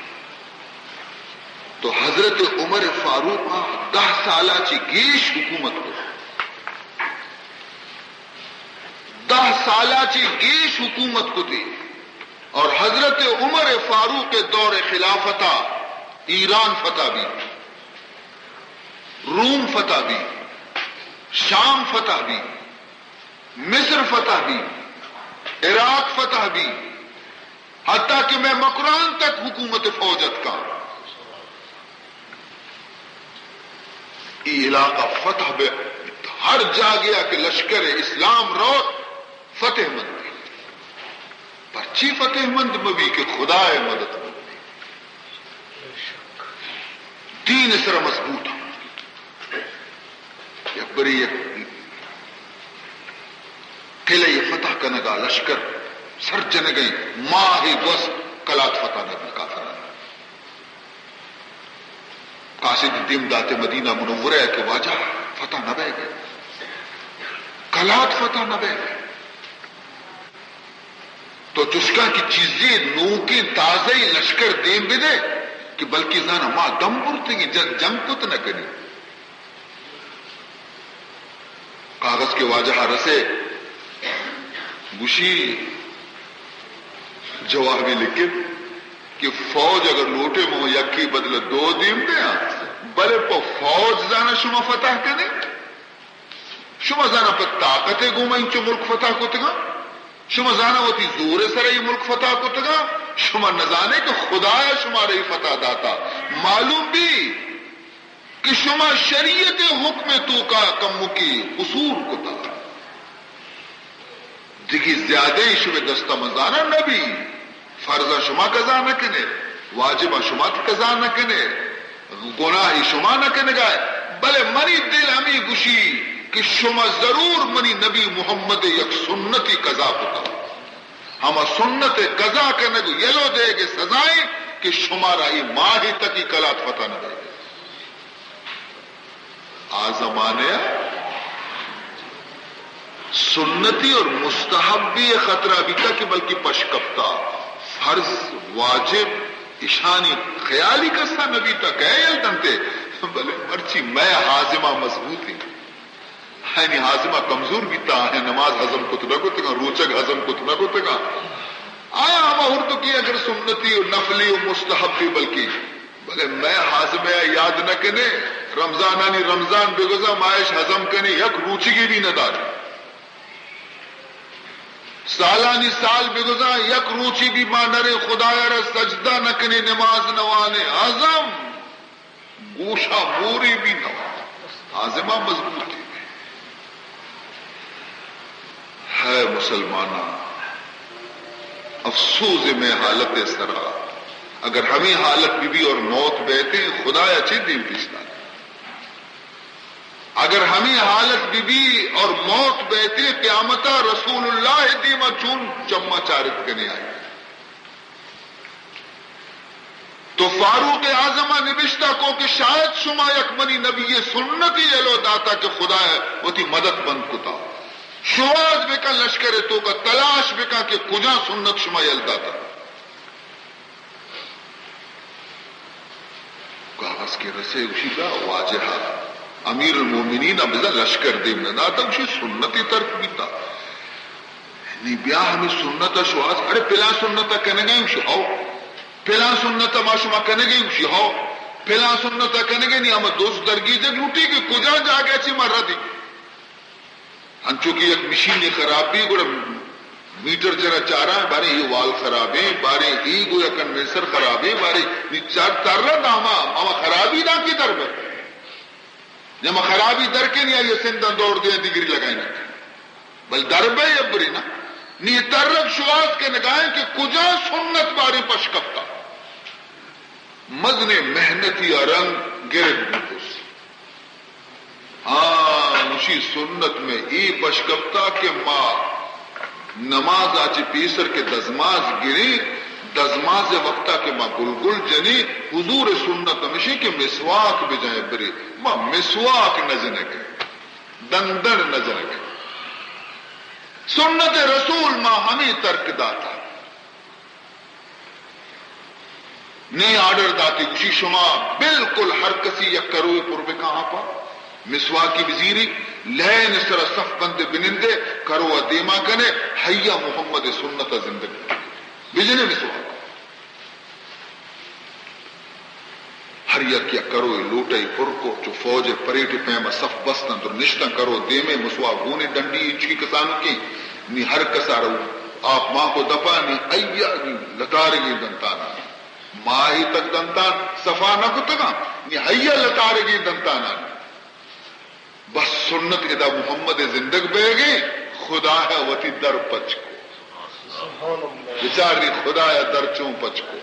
تو حضرت عمر فاروق ءَ دہ سال ءَ چہ گیش حکومت کت۔ دہ سال ءَ چہ گیش حکومت کتے اور حضرت عمر فاروق ءِ دور خلافت ءَ ایران فتح بی، روم فتح بی، شام فتح بی، مصر فتح بی، عراق فتح بی، حتیٰ کہ مئے مکران تک حکومت فوج اتکاں۔ اے علاقہ فتح بہ، ہر جاگہ کہ لشکر اسلام روت، فتح مند بیت۔ پرچی فتح مند مبی کہ خدا ءِ مدد مند بیت۔ دین ءِ سر مضبوط۔ یک بری یک قلعہ ءِ فتح کنگا لشکر سر جنگیں، ماہ گوست کلات فتح نہ بی کافران۔ قاصد دیم داتے مدینہ منورہ ءَ کہ واجہ فتح نہ بئیگ ءَ، کلات فتح نہ بئیگ ءَ۔ تو چشکاں کہ چیزے نوکیں تازہ لشکر دیم بدے کہ بلکہ زاناں ما دم برتگیں، جنگ، جنگ کت نہ کنی۔ کاغذ کہ واجہ ءَ رسے، گوشی، جوابی لکھت کہ فوج اگر لوٹے، من یکی بدل دو دیم دیاں، بلے پہ فوج زاناں شما فتح کنے؟ شما زاناں پہ طاقت ءَ گوما انچو ملک فتح کتگاں؟ شما زاناں وتی زور ءِ سر ءَ اے ملک فتح کتگاں؟ شما نزانے کہ خدا ءَ شمارا اے فتح داتا؟ معلوم بی کہ شما شریعت ءِ حکم ءِ توکا کمکے قصور کتا۔ دگہ زیادہ شمے دستا من زاناں نبی۔ فرضاں شما قضا نہ کنے، واجباں شما قضا نہ کنے، گناہے شما نہ کنگائے، بلے منی دل ہمے گوشی کہ شما ضرور منی نبی محمد ءِ یک سنتے قضا کتا۔ ہما سنت ءِ قضا کنگ و یلو دیگ ءِ سزائیں کہ شمارا اے ماہ تکی کلات فتح نہ بیگ۔ آ زمانے ءَ سنتی اور مستحبی ءِ خطرہ بیتا کہ بلکہ پشکپتا، فرض، واجب، اشانی خیالی کسا نہ بیتا، کئے یل دنتے؟ بلے مرچی مئے ہاضمہ مضبوط انت۔ آیانی ہاضمہ کمزور بیتا، آیاں نماز ہضم کت نہ کتگاں، روچگ ہضم کت نہ کتگاں۔ آیاں ہما ہردکی اگر سنتی و نفلی و مستحبی بلکیں، بلے مئے ہاضمہ ءَ یاد نہ کنے، رمضانانی رمضان بگوزاں، ما اش ہضم کنے، یک روچگی بھی نہ دات۔ سالانی سال بگوزاں، یک روچی بھی ما نرے خدایا را سجدہ نہ کنے، نماز نہ وانے، ہضم گوشا موری بھی نہ ہو، ہاضمہ مضبوطی بھی۔ ہے مسلماناں، افسوس مئے حالت سرا، اگر ہمیں حالت بی بی اور موت بیتے، خدایا چے دیم پیش داتے؟ اگر ہمیں حالت بی بی اور موت بیتے، قیامتا رسول اللہ دیما چون چما چارت کنے آئی؟ تو فاروق اعظم ءَ نبشتہ کو کہ شاید شما یک منی نبی سنتی یلو داتا کہ خدا ءَ وتی مدد بند کتا۔ شواز بکن، لشکر ءِ توکا تلاش بکن کہ کجا سنت شما یل داتا۔ کاغذ کہ رسے گوشی، بیا واجہ ءَ، امیر المومنین ءَ بزاں لشکر دیم نہ داتا، گوشی سنتی ترک بیتا۔ نی بیا ہمیں سنت ءَ شواز، اڑے پلاں سنت ءَ کنگا ایں؟ گوشی ہو۔ پلاں سنت ءَ ما شما کنگے؟ گوشی ہو۔ پلاں سنت ءَ کنگے؟ نی ہما دوست درگیجگ لوٹی کہ کجا جاگہ چی ما ردی۔ انچو کہ یک مشینے خراب بی، گڑا میٹر جرا چاراں، بارے اے وال خرابیں، بارے اے گویا کنڈنسر خرابیں، بارے نی چار تر داما، ہما خرابی داں کی در بے۔ نی ہما خرابی در کے نی آئی سنداں دور دے دگری لگائیں۔ بل در بے ابری نا۔ نی ترک شواز کنگائیں کہ کجا سنت بارے پش کپتا۔ مزنیں محنتی ءَ رنگ گرگ بوتس۔ ہاں، گوشی سنت مئے اے پش کپتا کہ ما نماز ءَ چہ پیسر کہ دزماز گریں، دزماز ءِ وقتا کہ ما گلگل جنیں، حضور ءِ سنت ہمیشیں کہ مسواک بجائیں برے۔ ما مسواک نہ جنگیں، دندن نہ جنگیں۔ سنت رسول ما ہمیں ترک داتا۔ نی آرڈر داتی، گوشی شما بالکل ہر کسی یک کروے پر بکن، آپا مسواکی بزیری، لین سرا صف بندے بنندے، کرو ءَ دیما کنے، حیا محمد سنت ءَ زندگ بجنے مسواک۔ ہر یک یک کروے لوٹئی پر کو، چو فوج ءِ پریڈ ءِ پیما صف بستن، در نشتن، کرو دیمے، مسواک گونے، ڈنڈی انچکی کسانکیں، نی ہر کسا رو آپ ماں کو دپا، نی ایا نی لتارگیں دنتانا۔ ماہی تک دنتان صفا نہ کتگاں، نی ہیا لتارگیں دنتانان۔ بس سنت ادا محمد زندگ بیگیں، خدا ءَ وتی در پچ کو۔ بچار نی خدا ءَ در چون پچ کو۔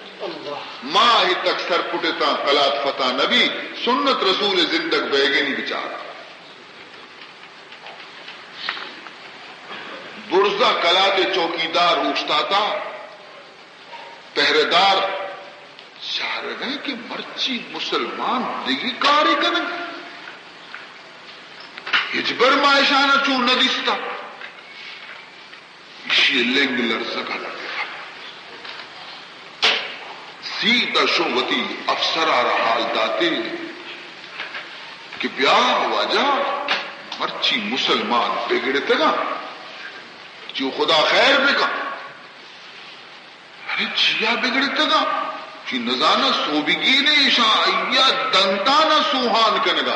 ماہی تک سر پٹتاں، کلات فتح نبی، سنت رسول زندگ بیگیں، نی بچار۔ برزا کلات چوکیدار اوشتاتا۔ پہرہ دار چارگ ءَ کہ مرچی مسلمان دگہ کارے کنگ ءَ، ہچبر ما اشانا چون نہ دیستا۔ ایشی لنگ لرزگ ءَ لگا۔ سیدھا شو وتی افسر ءَ را حال داتے کہ بیا واجہ، مرچی مسلمان بگڑتگاں، چو خدا خیر بکن۔ ارے چیا بگڑتگاں؟ چی نزاناں، سوبگینے ایشاں ایا دنتانا سوہان کنگا۔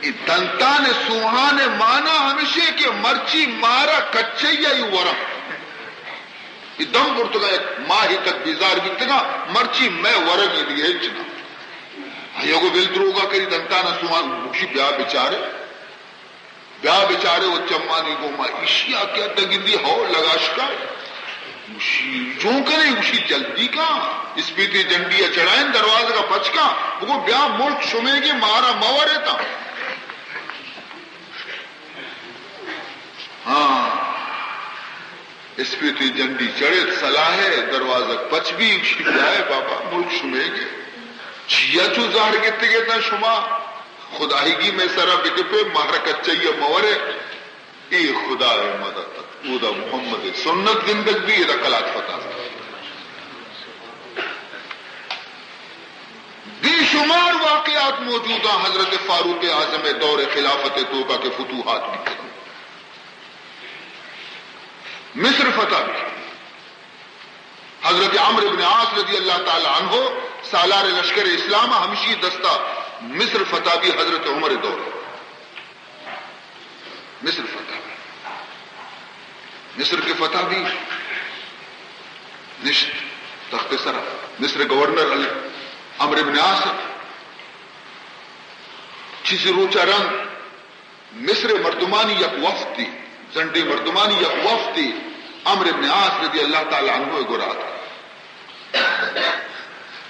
اے دنتان سوہان مانا ہمشے کہ مرچی مارا کچئی ورم۔ اے دم برتگا، یک ماہی تک بیزار بیتگا، مرچی مئے ورگ اے، دگہ ہچ نہ۔ ایوگو بل دروگا کری، دنتان سوہان، گوشی بیا بچارے۔ بیا بچارے و چمانی گوما ایشی ءَ کہ اد گندی ہو لگاشکا۔ گوشی جون کنے، گوشی جلدی کا، اسپیتی جنڈی ءَ چڑائیں، دروازگ ءَ پچ کا، بگو بیا ملک شمیگیں، مارا مہ ورے تا۔ ہاں۔ اسپیتی جنڈی چڑت، صلاح ءِ دروازگ پچ بی، گوشی، بیا اے بابا، ملک شمئیگ اِنت۔ چیا چو زہر گپتگ ئے تاں شما؟ خدائیگی مئے سرا بکپے، مہر کچئی ءَ مورے۔ اے خدا ءِ مدد اَت۔ اودا محمد ءِ سنت گندگ بی، ادا کلات فتح۔ بے شمار واقعات موجود اَنت حضرت فاروق اعظم ءِ دور خلافت ءِ توکا کہ فتوحات بیتگ۔ مصر فتح بی۔ حضرت عمرو ابن عاص رضی اللہ تعالی عنہ سالار لشکر اسلام ءَ، ہمشی دستا مصر فتح بی حضرت عمر ءِ دور۔ مصر فتح بی۔ مصر کہ فتح بی، نشت تخت سرا۔ مصر گورنر عمرو ابن عاص، چیزے روچا رند مصر ءِ مردمانی یک وفدے، زنڈیں مردمانی یک وفدے عمرو ابن عاص رضی اللہ تعالی عنہ ءِ گورا اتک۔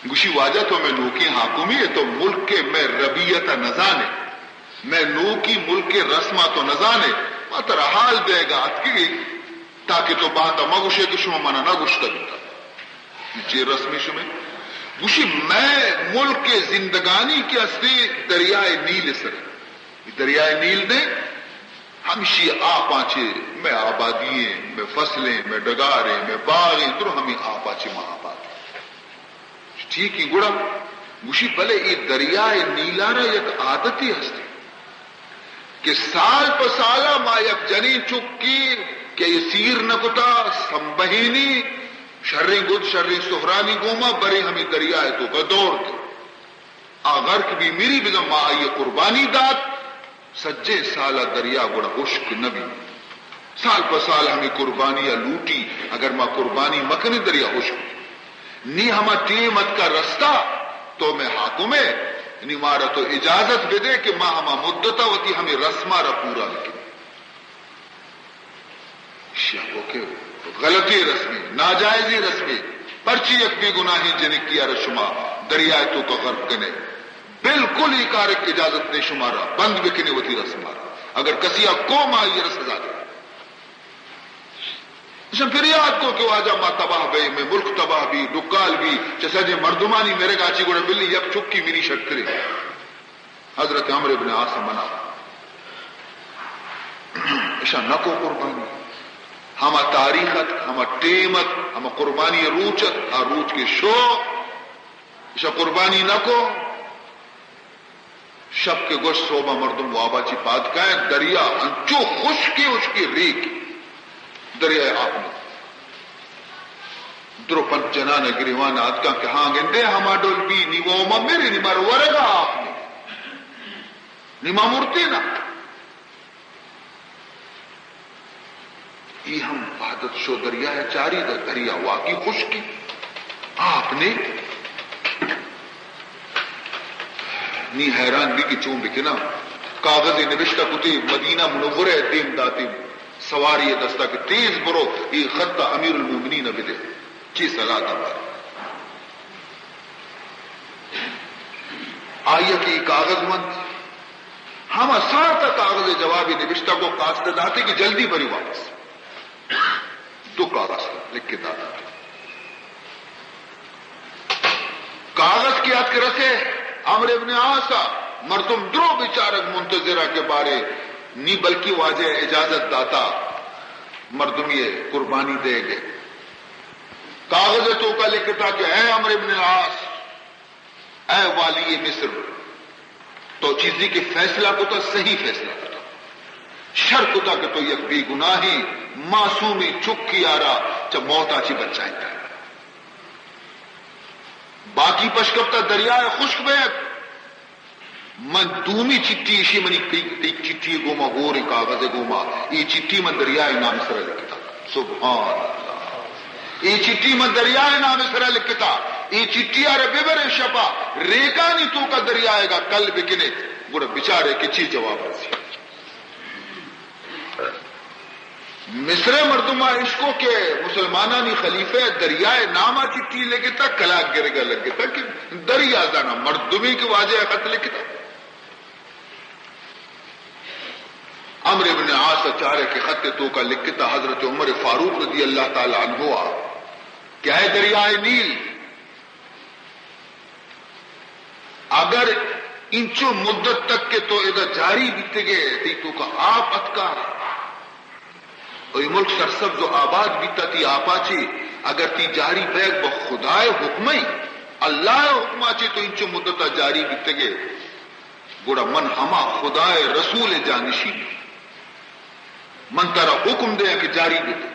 گوشی، واجہ، تو مئے نوکیں حاکمے ئے، تو ملک ءِ مئے ربیت ءَ نزان ئے، مئے نوکی ملک ءِ رسماں تو نزان ئے، ما ترا حال دئیگا اتکگیں تاکہ تو باندا مہ گوشئے کہ شما منا نہ گوشتگ اتگ۔ چے رسمے شمئے؟ گوشی، مئے ملک ءِ زندگانی کہ ہستے دریائے نیل ءِ سر اِنت۔ دریائے نیل نے، ہمشی آپاں چہ مئے آبادی ایں، مئے فصل ایں، مئے ڈگار ایں، مئے باغ ایں، درو ہمے آپاں چہ ما آباد ایں۔ ٹھیک ایں گڑا؟ گوشی، بلے اے دریائے نیل ءَ را یک عادتے ہستے کہ سال پہ سال ءَ ما یک جنین چکے کہ اے سیر نہ کتا، سمبہینی، شریں گد، شریں سہرانی گوما، برے ہمے دریائے توکا دور دے۔ آ غرق بی، مری، بزاں ما آئی ءَ قربانی دات، سجیں سال ءَ دریا گڑا ہشک نہ بی۔ سال پہ سال ہمے قربانی ءَ لوٹی، اگر ما قربانی مکنیں دریا ہشک بی۔ نی ہما ٹیم اتکا رستا، تو مئے حاکم ئے، نی مارا تو اجازت بدے کہ ما ہما مدت ءَ وتی ہمے رسم ءَ را پورا بکنیں۔ شیا گو کہ غلطیں رسمے، ناجائزیں رسمے، پرچی یک بے گناہیں جنکے ءَ را شما دریائے توکا غرق کنے؟ بالکل اے کارک اجازت نے شمارا، بند بکنے وتی رسم ءَ را۔ اگر کسی ءَ کو، ما آئی ءَ را سزا دے۔ اشاں فریاد کو کہ واجہ ما تباہ بئیں، مئے ملک تباہ بی، ڈکال بی، چہ سجیں مردمانی مرگ ءَ چی، گڑا بلی یک چکی منی شرتریں۔ حضرت عمرو ابن عاص ءَ منع۔ اشاں نہ کو قربانی۔ ہما تاریخ ات، ہما ٹیم ات، ہما قربانی روچ ات، آ روچ کہ شو، اشاں قربانی نہ کو۔ شپ کہ گوشت، سہبا مردم وابا چی پاد کائیں، دریا انچو خشکے، ہشکے ریک، دریائے آپ نہ۔ درو پنچ جنان ءَ گریوان ءَ اتکاں کہ ہاں گندے ہما ڈول بی، نی وما مرے، نی مار ورگا آپ نے، نی ما مرتے نا۔ ای ہم وحدت شو دریا ءَ چاری، دا دریا واقعی خشکی، آپ نے۔ نی حیران بی کہ چون بکناں۔ کاغذے نبشتہ کتے، مدینہ منورہ ءَ دیم داتے، سواری ءِ دستا کہ تیز برو، اے خط ءَ امیر المومنین ءَ بدے۔ چی صلاح دا بارے؟ آئی ءَ کہ اے کاغذ ونت، ہما ساعت ءَ کاغذ ءِ جوابے نبشتہ کو، قاصد ءَ داتے کہ جلدی برے واپس۔ دو کاغذ لکھ کے داتا۔ کاغذ کہ اتک رسے عمرو ابن عاص ءَ، مردم درو بچارگ منتظر ءَ کہ بارے نی، بلکہ واجہ ءَ اجازت داتا مردمی ءِ قربانی دئیگ ءِ۔ کاغذ ءِ توکا لکھتا کہ اے عمرو ابن العاص، اے والی مصر، تو چیزے کہ فیصلہ کتا، صحیح فیصلہ کتا۔ شر کتا کہ تو یک بے گناہیں معصومیں چکے ءَ را چہ موت ءَ چہ بچائینتا۔ باقی پشکپتا دریا ءَ خشک بیت۔ من دومی چٹی، ایشی منی تئی، تئی چٹی گوما، گوریں کاغذ گوما، اے چٹی من دریا ءِ نام سرا لکھتا۔ سبحان اللہ۔ اے چٹی من دریا ءِ نام سرا لکھتا۔ اے چٹی ءَ را ببرے شپا ریکانی توکا دریائے گا کل بکنے، گڑا بچارے کہ چی جواب رسی۔ مصر ءِ مردماں اشکو کہ مسلمانانی خلیفہ ءَ دریا ءِ نام ءَ چٹی لکھتا، کلاگ گرگا لگتا کہ دریا زانا مردمے کہ واجہ ءَ خط لکھتا۔ عمرو ابن عاص ءَ چارے کہ خط ءِ توکا لکھتا حضرت عمر فاروق رضی اللہ تعالی عنہ ءَ کہ اے دریائے نیل، اگر انچو مدت تک کہ تو ادا جاری بیتگے، تئی توکا آپ اتکا، و اے ملک سرسبز و آباد بیتا تئی آپا چے، اگر تئی جاری بیگ بہ خدائے حکمے، اللہ ءِ حکما چے تو انچو مدتا جاری بیتگے، گڑا من ہما خدائے رسول ءِ جانشین آں۔ من ترا حکم دیاں کہ جاری بکن۔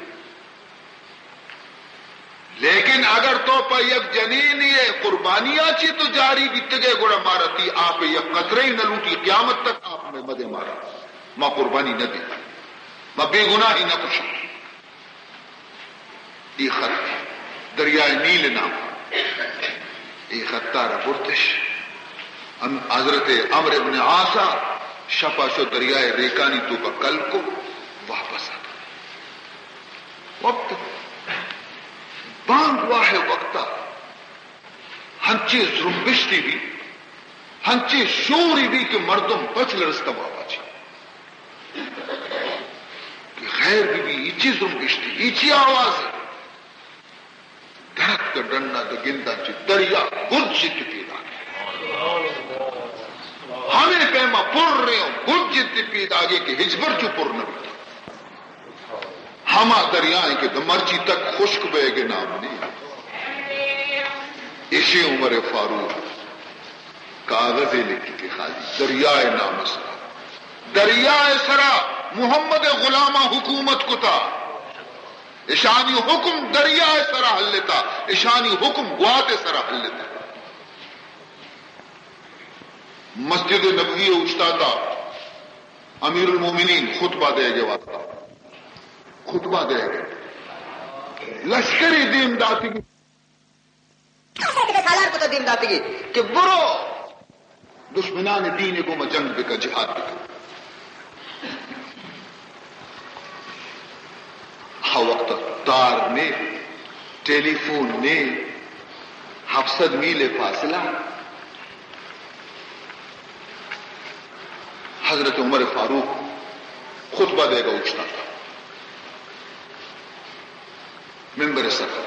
لیکن اگر تو پہ یک جنینے ءِ قربانیا چے تو جاری بیتگے، گڑا مارا تئی آپ ءِ یک قطرے نہ لوٹی، قیامت تک آپ مئے مدے مارا، ما قربانی نہ دیں، ما بے گناہی نہ کشیں۔ اے خط دریائے نیل نام، اے خطا را برتش۔ ہم حضرت عمرو ابن عاص ءَ شپا شو دریائے ریکانی توکا کل کو، واپس آتا۔ وقت بانگ واہ وقتا ہنچے زرمبشتے بی، ہنچے شورے بی کہ مردم پچ لرزتا وابا چی کہ خیر بی بی، ایچی زرمبشتے، ایچی آوازے۔ درک ڈنا دو گندا چی دریا گرج تے پیداگے۔ ہمے پیما پر رہے ہوں، گرج تے پیداگے کہ ہچبر چو پر نہ بیتا۔ ہما دریائیں کہ دو مرچی تک خشک بئیگ ءِ نام نی۔ ایشی عمر فاروق کاغذے لکھی کہ خالی دریائے نام سرا، دریائے سرا محمد غلاماں حکومت کتا۔ اشانی حکم دریائے سرا ہلتا، اشانی حکم گوات سرا ہلتا۔ مسجد نبوی اوشتاتا۔ امیر المومنین خطبہ دئیگ ءِ واسطہ، خطبہ دئیگ ءَ لشکرے دیم داتگی، سالار کتا دیم داتگی کہ برو دشمنان دین ءِ گوما جنگ بکن، جہاد بکن۔ ہا وقت تار نے، ٹیلی فون نے، ہفت سد میل فاصلہ۔ حضرت عمر فاروق خطبہ دئیگا اوشتاتا، ممبر سرا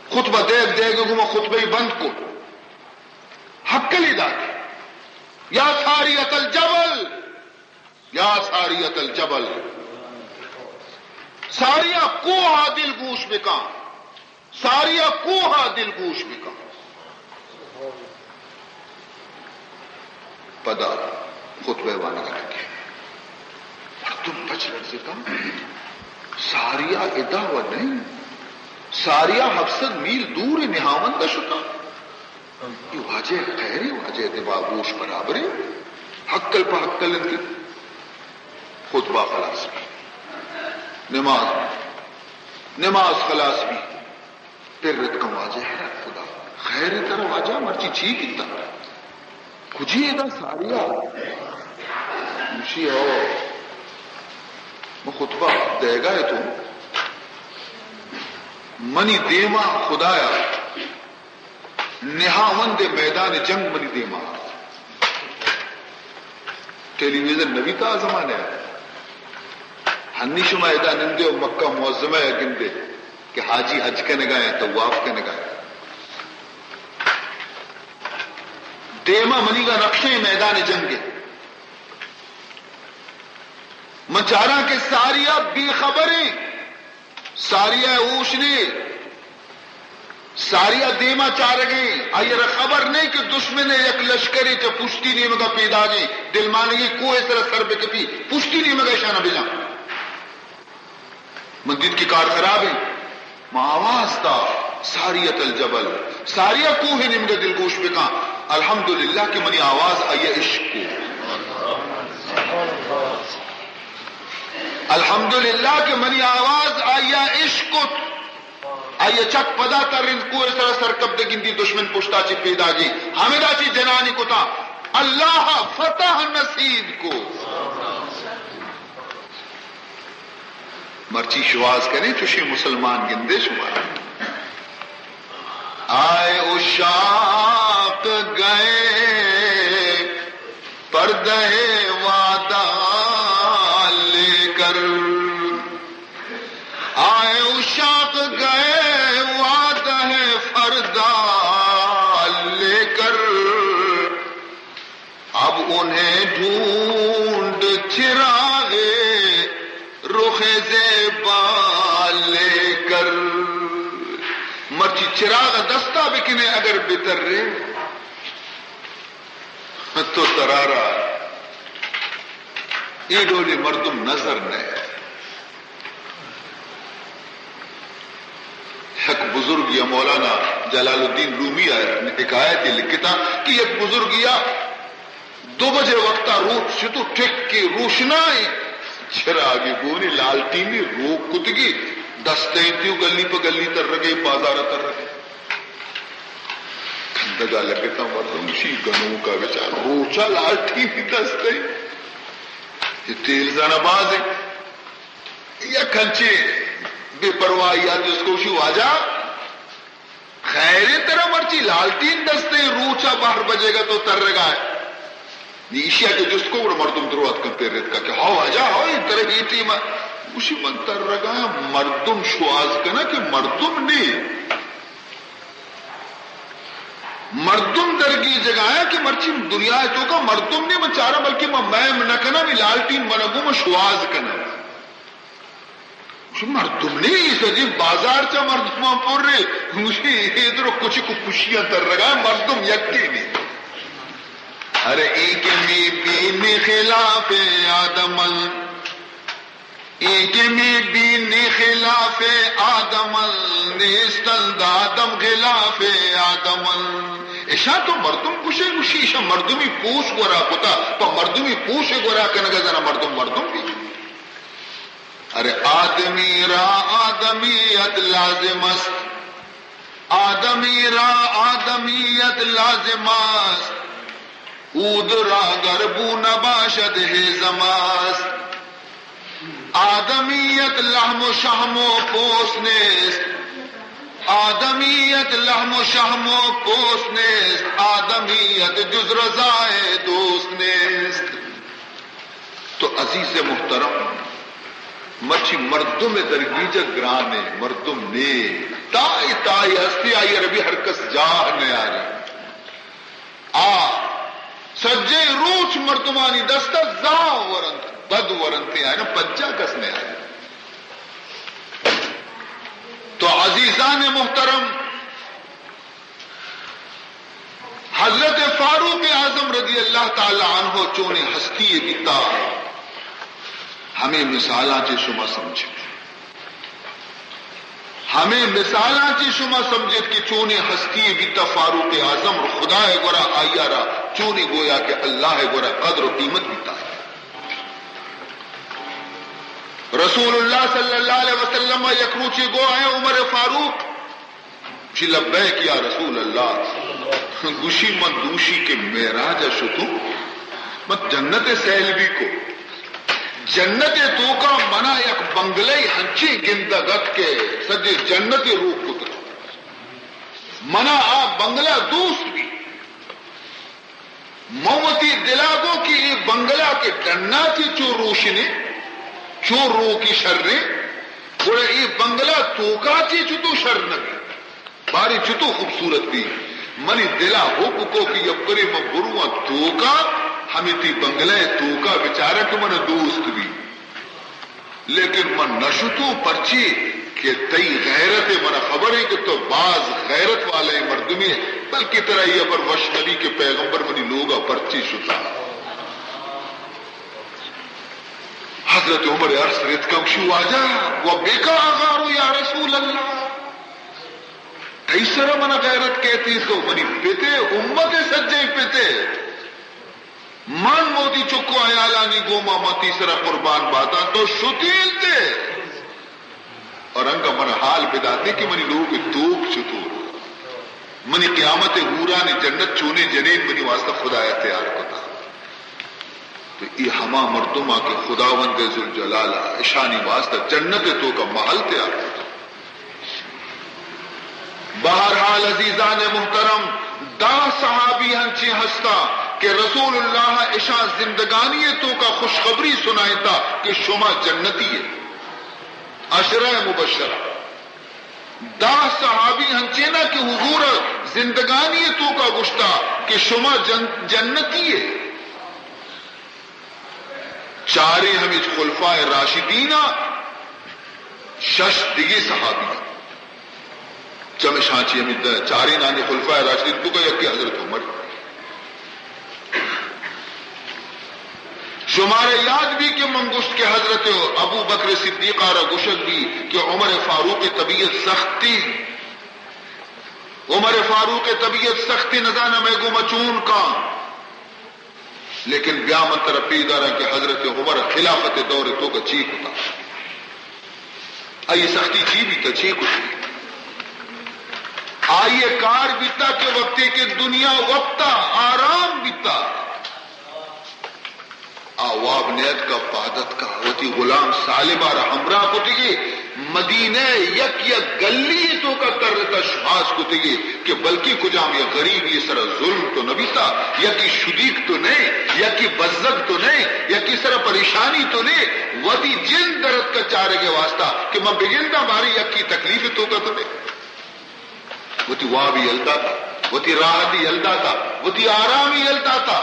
خطبہ دئیگ دئیگ گوما خطبہ بند کو، ہکلی دات، یا ساریۃ الجبل، یا ساریۃ الجبل، ساریا کوہ ءَ دلگوش بکن، ساریا کوہ ءَ دلگوش بکن۔ پدا خطبہ وانگ ءَ لگے۔ مردم پچ لرزتا۔ ساریا ادا و نہیں۔ ساریا ہفت سد میل دور نہاوند ءَ شتا۔ اے واجہ خیرے، واجہ دماغ گوش برابرے، ہکل پہ ہکل انت۔ خطبہ خلاص بی، نماز، نماز خلاص بی، پر اتکاں واجہ، خدا خیر ترا واجہ، مرچی چی بیتا؟ کجی ادا ساریا؟ گوشی ہو، من خطبہ دئیگا اتوں، منی دیما خدایا نہاوند میدان جنگ منی دیما۔ ٹیلی ویژن نبی تا زمانہ ءَ۔ ہنی شما ادا نندے و مکہ معظمہ ءَ گندے کہ حاجی حج کنگا ایں، طواف کنگا ایں۔ دیما منیگا نقشہ میدان جنگ ءِ۔ من چاراں کہ ساریا بے خبریں۔ ساریا ءَ ہوش نے، ساریا دیما چارگیں، آئی ءَ را خبر نہیں کہ دشمن ءِ یک لشکرے چہ پشتی نیمگا پیداگیں، دلمانگی کوہ ءِ سرا سر بکپی، پشتی نیمگا اشانا بجاں۔ من دیت کہ کار خراب ہیں، ما آواز تا، ساریۃ الجبل، ساریا کوہ ءِ نیمگا دلگوش بکاں۔ الحمدللہ کہ منی آواز آئی ءَ عشق کو۔ الحمدللہ کہ منی آواز آئی ءَ عشق کت۔ آئی ءَ چک پدا ترند کوہ ءِ سرا سرکپتہ گندی، دشمن پشتا چہ پیداگیں۔ ہمدا چہ جنانی کتاں۔ اللہ فتح نصیب کو۔ مرچی شواز کنے، چوشیں مسلمان گندے شما۔ آئے عشاق گئے پردہ وعدہ ڈھونڈ چراغ رخ زیبا لے کر۔ مرچی چراغ دستا بکنے اگر بترے تو ترارا اے ڈولیں مردم نظر نئے۔ یک بزرگی ءَ، مولانا جلال الدین رومی ءَ حکایتے لکھتا کہ یک بزرگی ءَ دو بجے وقتا روچ شتو، ٹکے روشنائیں چراگے گونی لالٹینی روک کتگی، دستئیں تیو گلی پہ گلی ترگے، بازار ترگے۔ کندگا لگتا مردم شی گنوکا بچار روچا لالٹینی دستئیں۔ یہ تیل زانا بازیں۔ یک انچیں بے پرواہی ءَ جست کو شی، واجہ خیر انت، ترا مرچی لالٹین دستیں، روچا بہر بجے گا تو ترگا ئے۔ نی ایشی ءَ کہ جست کو گڑا مردم درو اتکن پر اتکا کہ ہو واجہ ہو، اے ترا اے ٹیم ءَ۔ گوشی من ترگا آں، مردم شواز کنا کہ مردم نے۔ مردم درگیجگا آں کہ مرچی دنیا ءِ توکا مردم نے، من چارا بلکہ من میم نہ کنا، می لالٹین من گو من شواز کنا۔ گوشی، مردم نے، اے سجیں بازار چا مردماں پر اے۔ گوشی، اے درو کچک و کشیاں ترگا، مردم یکے نے۔ ارے اے کہ می بین خلاف آدم ال، اے کہ می بین خلاف آدم ال، نیستند آدم خلاف آدم ال۔ اشاں تو مردم کشے؟ گوشی، اشاں مردمی پوش گورا کتا، پہ مردمی پوش گورا کنگا زنا مردم مردم بی۔ ارے آدمی را آدمیت لازم است، آدمی را آدمیت لازم است، اود را گر بو نباشد هیزم است۔ آدمیت لحم و شحم و پوست نیست، آدمیت لحم و شحم و پوست نیست، آدمیت جز رضای دوست نیست۔ تو عزیز محترم، مرچی مردم درگیجگ گران اے، مردم نے، تائی تائی ہستی آئی عربی ہر کس جاہ نیاری۔ آ سجے روچ مردمانی دستا زاہ ورنت، بد ورنت، آئینا پجا کس نیاری۔ تو عزیزان محترم، حضرت فاروق اعظم رضی اللہ تعالی عنہ چونیں ہستی بیتا، ہمے مثالاں چہ شما سمجھت، ہمے مثالاں چہ شما سمجھت کہ چونیں ہستی بیتا فاروق اعظم، خدا گورا آئی را چونیں گویا کہ اللہ گورا قدر و قیمت بیتا۔ رسول اللہ صلی اللہ علیہ وسلم یک روچے گو، اے عمر فاروق، گوشی، لبیک یا رسول اللہ۔ گوشی، من دوشی کہ معراج ءَ شتوں، من جنت ءِ سیل بی کو۔ جنت ءِ توکا منا یک بنگلہ ہنچیں گندگ ات کہ سجے جنت ءَ روک کتگ۔ منا آ بنگلہ دوست بی۔ من وتی دلا گوں کہ اے بنگلہ کہ ڈنا چہ چو روشنے، چو روکی شریں، گڑا اے بنگلہ توکا چہ چتو شر نہ بی، باریں چتو خوبصورت بی۔ منی دلا حب کو کہ یبرے من برواں توکا، ہمے تی بنگلہ توکا بچارا کہ من دوست بی۔ لیکن من نہ شتوں، پرچے کہ تئی غیرت ءَ، منا خبر ایں کہ تو باز غیرت والائیں مردمے ئے، بلکہ ترا اے ہبر وش نہ بی کہ پیغمبر منی لوگا پرچے شتا۔ حضرت عمر ارس رتکا، گوشی، واجہ، و بک اغار یا رسول اللہ، تئی سرا منا غیرت کئیت کہ منی پت ئے، امت ءِ سجیں پت ئے۔ من وتی چک و ہیالانی گوما من تئی سرا قربان باتاں، تو شتیلتے۔ اور انگا من حال بداتے کہ منی لوگ توک چتو، منی قیامت حوران جنت چونیں جنین منی واسطہ خدایا تیار کتا۔ تو اے ہما مردماں کہ خداوند ذوالجلال اشانی واسطہ جنت توکا محل تیار کتا۔ بہرحال عزیزان محترم، دہ صحابی ہنچیں ہستا کہ رسول اللہ اشاں زندگانی توکا خوشخبری سنائینتا کہ شما جنتی ئے، عشرہ مبشرہ۔ دہ صحابی ہنچینا کہ حضور زندگانی توکا گوشتا کہ شما جن-، جنتی ئے۔ چاریں ہمے خلفائے راشدین ء، شش دگہ صحابی ء۔ چمشاں چی ہمے د-، چاریں نانی خلفائے راشدین توکا یکے حضرت عمر۔ شمارا یاد بی کہ من گوشت کہ حضرت ابو بکر صدیق ء را گوشگ بی کہ عمر فاروق طبیعت سختی، عمر فاروق طبیعت سختی، نزاناں مئے گوما چون کاں۔ لیکن بیا من ترا پیداراں کہ حضرت عمر خلافت دور توکا چی کتا، آئی سختی چی بیتا، چی کتی۔ آئی کار بیتا کہ وقتی کہ دنیا وپتا، آرام بیتا، آ واب نیتکا، پاد اتکا، وتی غلام سالم ء را ہمراہ کتگی، مدینہ ء یک یک گلی ء توکا ترتا، شوہاز کتگی کہ بلکیں کجام یک غریبی ء سرا ظلم تو نہ بیتا، یکی شدیگ تو نئے، یکی بزگ تو نئے، یکی سرا پریشانی تو نئے، وتی جند درتکا چارگ ء واسطہ کہ من بگنداں باریں یکی تکلیف توکا تو نئے۔ وتی وابی یل داتا، وتی راحتی یل داتا، وتی آرامی یل داتا۔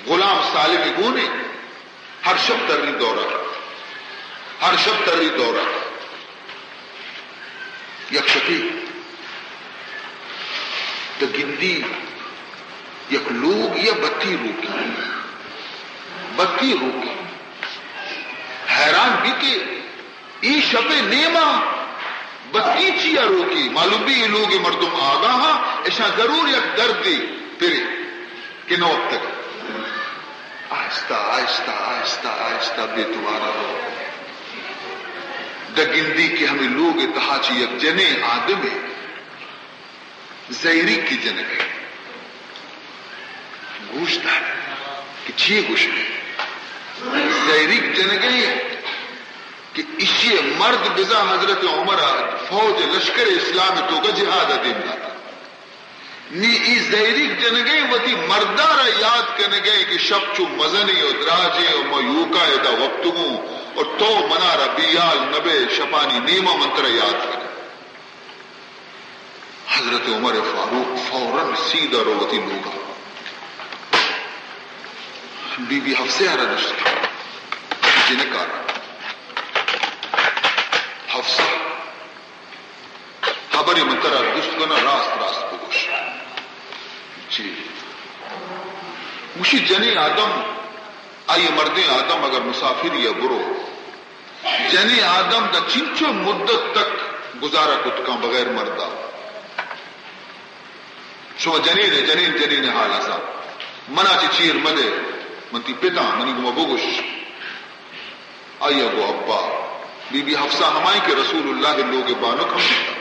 غلام سالم گونے ہر شپ تری دورہ، ہر شپ تری دورہ۔ یک شپی دہ گندی یک لوگ یا بتی روکی، بتی روکی۔ حیران بی کہ اے شپ ء نیما بتی چیا روکی؟ معلوم بی اے لوگ ء مردم آگاہ آں، اشاں ضرور یک دردے پرے کہ نہ وپتگ۔ آہستہ، آہستہ، آہستہ، آہستہ بے توارا رو۔ دہ گندی کہ ہمے لوگ ء تہا چہ یک جنیں آدمے زہیریکی جنگ ء۔ گوش دار کہ چی گوش ئے۔ زہیریک جنگ ء کہ ایشی ء مرد بزاں حضرت عمر ء فوج ء لشکر اسلام ء توکا جہاد ء دیم داتا۔ نی ای زہیریک جنگ ء وتی مردارا یاد کنگ ء کہ شپ چو مزنیں و دراجیں و ما یوکا ادا وپتگوں و تو منارا بیال نبے، شپانی نیما من ترا یاد کناں۔ حضرت عمر فاروق فوراً سیدھا رو وتی لوگا۔ بی بی حفصہ ء را جست کت، جنک ء را، حفصہ، خبرے من ترا جست کناں، راست راست بگوش۔ جی۔ گوشی، جنیں آدم، آئی مردیں آدم اگر مسافری ء برو، جنیں آدم داں چنچو مدت تک گزارہ کت کن بغیر مردا؟ شما جنین ء، جنین، جنین ء حال ء زان۔ منا چہ چیر مدے، من تئی پتاں، منی گوما بگوش۔ آئی ء گو ابا، بی بی حفصہ ہمائی کہ رسول اللہ ء لوگ ء بانک ہم بیتا۔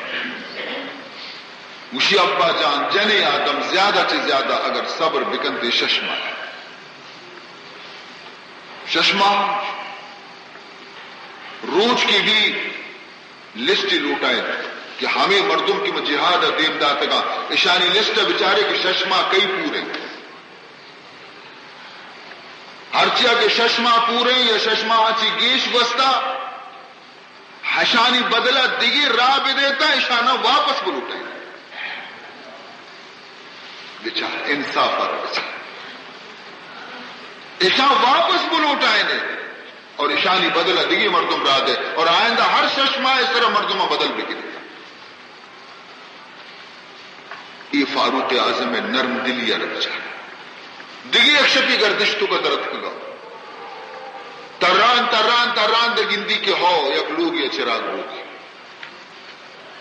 گوشی، ابا جان، جنیں آدم زیادہ چہ زیادہ اگر صبر بکنت، شش ماہ۔ شش ماہ روچ کہ بی لسٹ لوٹائیں کہ ہمے مردم کہ من جہاد ء دیم داتگاں، اشانی لسٹ ء بچارے کہ شش ماہ کئی پوریں۔ ہرچیا کہ شش ماہ پوریں یا شش ماہ چی گیش گوستا، ہشانی بدلہ دگہ راہ بدیتا، اشانا واپس بلوٹائیں۔ بچار، انصاف ء بچار۔ اشاں واپس بلوٹائینے اور اشانی بدل ء دگہ مردم را دے اور آئندہ ہر شش ماہ سر مردم بدل بگیری۔ اے فاروق اعظم نرم دلی ء بچار۔ دگہ یک شپی گردش تو کا درد کگا۔ تران، تران، تران دے گندی کہ ہو، یک لوگ یا چراغ لوگ۔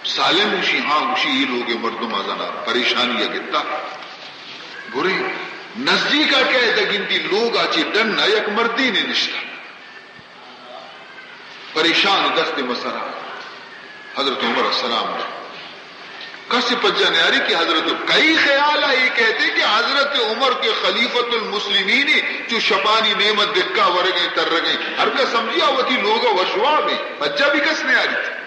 سالم گوشی، ہاں گوشی، اے لوگ ء مردم آزانا پریشانی ء گتا۔ برے نزدیک ء کئے دگندی لوگ ء چہ ڈن ء یک مردینے نشتہ۔ پریشان دست مسرا۔ حضرت عمر ء سلام دا۔ کس پجا نیاری کہ حضرت، کئی خیال ء اے کہتے کہ حضرت عمر کے خلیفۃ المسلمین چو شپانی نیم ء دکا ورگیں ترگیں۔ ہر کس سمجھی آ وتی لوگ ء وشواب ہیں۔ پجا بھی کس نیاری۔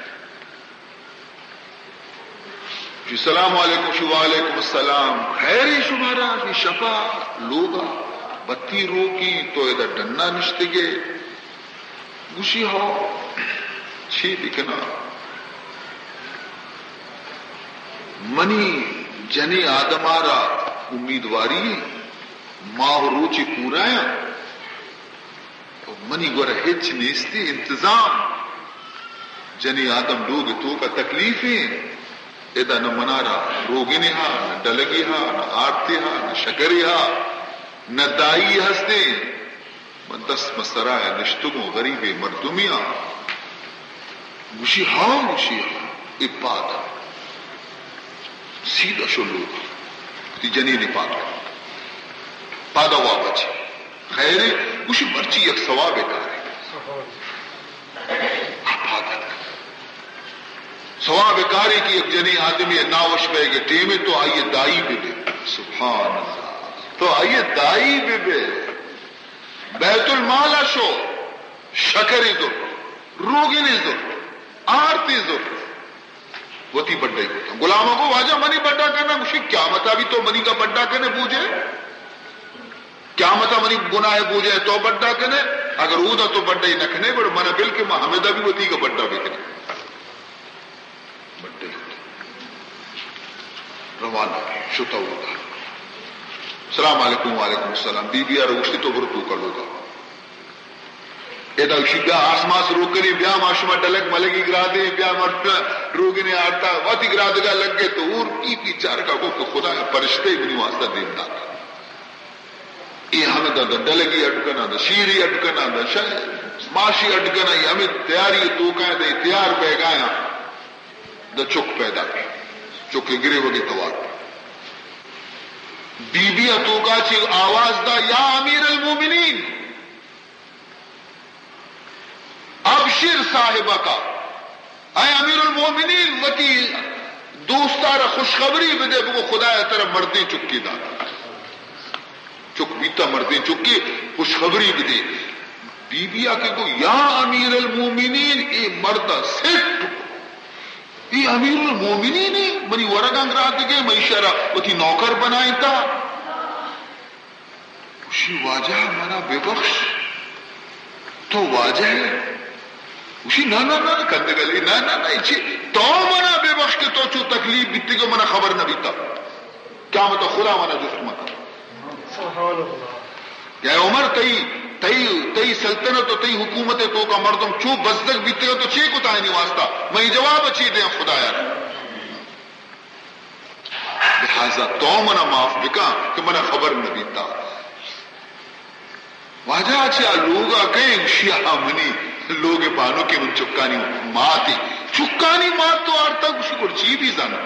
شی سلام علیکم، شی وعلیکم السلام۔ خیری شمارا؟ شی شپا لوگا بتی روکی تو ادا ڈنا نشتگے؟ گوشی ہاو، چی بکنا؟ منی جنی آدمارا امیدواری، ماہ روچی پورایاں۔ منی گورا ہچ نیستی انتظام۔ جنی آدم لوگ توکا تکلیفیں، ادا نہ منارا روگنے ہا، نہ ڈلگے ہا، نہ آرتے ہا، نہ شکرے ہا، نہ دائی ہستیں۔ من دست مسترا نشتگوں غریبیں مردمیاں۔ گوشی، ہاں، گوشی، اے پاد سیدھا شو لوگ، تی جنین پاد، پادا وابچ۔ خیر، گوشی، مرچی یک ثواب کارے۔ پاد ثواب کارے کہ یک جنین آدمی ناوش بیگ ٹیمے تو آئیے دائی بہ بے۔ سبحان اللہ۔ تو آئیے دائی بہ بے۔ بیت المال ء شو، شکرے زر، روگنے زر، آرتے زر، وتی بڈائی کتا۔ غلام گو، واجہ منی بڈا کرنا؟ گوشی، قیامتا بھی تو منی کا بڈا کنے بوجے؟ قیامتا منی گناہ بوجے تو بڈا کنے؟ اگر اودا تو بڈائی نہ کنے، گڑا منا بل کہ ما ہمیدا بھی وتی کا بڈا بکنے۔ بڈے روانہ شتا اودا۔ السلام علیکم۔ وعلیکم السلام۔ بی بی آر گوشتی، تو برو توکا لوگا۔ ادا گوشی، بیا آسماس روکنی، بیا ما شما ڈلک ملگی گرادے، بیا مرد روگنے آرتا، وتی گرادگا لگے تو اور ای بیچارگا گو کہ خدا پرشتے منی واسطہ دیم داتا۔ اے ہمدا دا ڈلگی اڈ کناں، دا شیری اڈ کناں، دا ش-، ماشی اڈ کناں، اے ہمے تیاری توکا ایں، دا تیار بیگایاں، دا چک پیدا بی۔ چک گریوگے توار۔ بی بی ء توکا چہ آواز دا، یا امیر المومنین، ابشر صاحبک، اے امیر المومنین، وتی دوستارا خوشخبری بدے، بگو خدایا ترا مردیں چکی داتا۔ چک بیتا مردیں چکی، خوشخبری بدے۔ بی بی آ کہ گو، یا امیر المومنین، اے مرد سٹ، اے امیر المومنین اے، منی ورگاں گرادگے، من ایشارا وتی نوکر بنائینتا۔ گوشی، واجہ منا ببخش، تو واجہ ئے؟ گوشی، نہ، نہ، نہ، کندگلی، نہ، نہ، نہ، چی؟ تو منا ببخش کہ تو چو تکلیف بیتگے، منا خبر نہ بیتا۔ قیامت خدا منا جست مکن۔ سبحان اللہ۔ یا عمر، تئی، تئی، تئی سلطنت و تئی حکومت توکا مردم چو بزگ بیتگا، تو چے کتا آنی واسطہ؟ من جواب چی دیاں خدایا؟ لہذا تو منا معاف بکن کہ منا خبر نہ بیتا۔ واجہ چہ آ لوگا کئے؟ گوشی، آ منی لوگ بانکے، من چکانی ماتے۔ چکانی مات تو آرتا؟ گوشی، گڑ چی بی زانا؟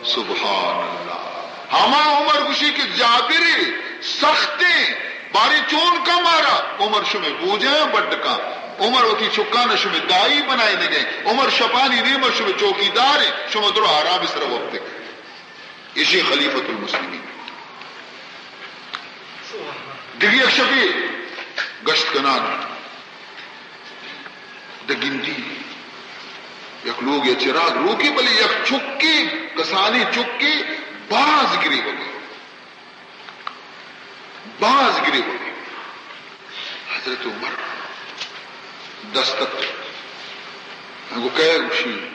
سبحان اللہ۔ ہما عمر گوشی کہ جابرے سختیں، بارے چون کا مارا؟ عمر شمے بوجاں بڈ کاں۔ عمر وتی چکاں شمے دائی بنائینگے۔ عمر شپانی نیمہ شمے چوکیدارے، شما درو آرام سر وقت۔ ایشی خلیفۃ المسلمین۔ دگہ یک شپے گشت کنان دگندی یک لوگ یا چراگ روکی، بلے یک چکے، کسانی چکے، باز گریوگے، باز گریوگے۔ حضرت عمر دستک گو کئے؟ گوشی،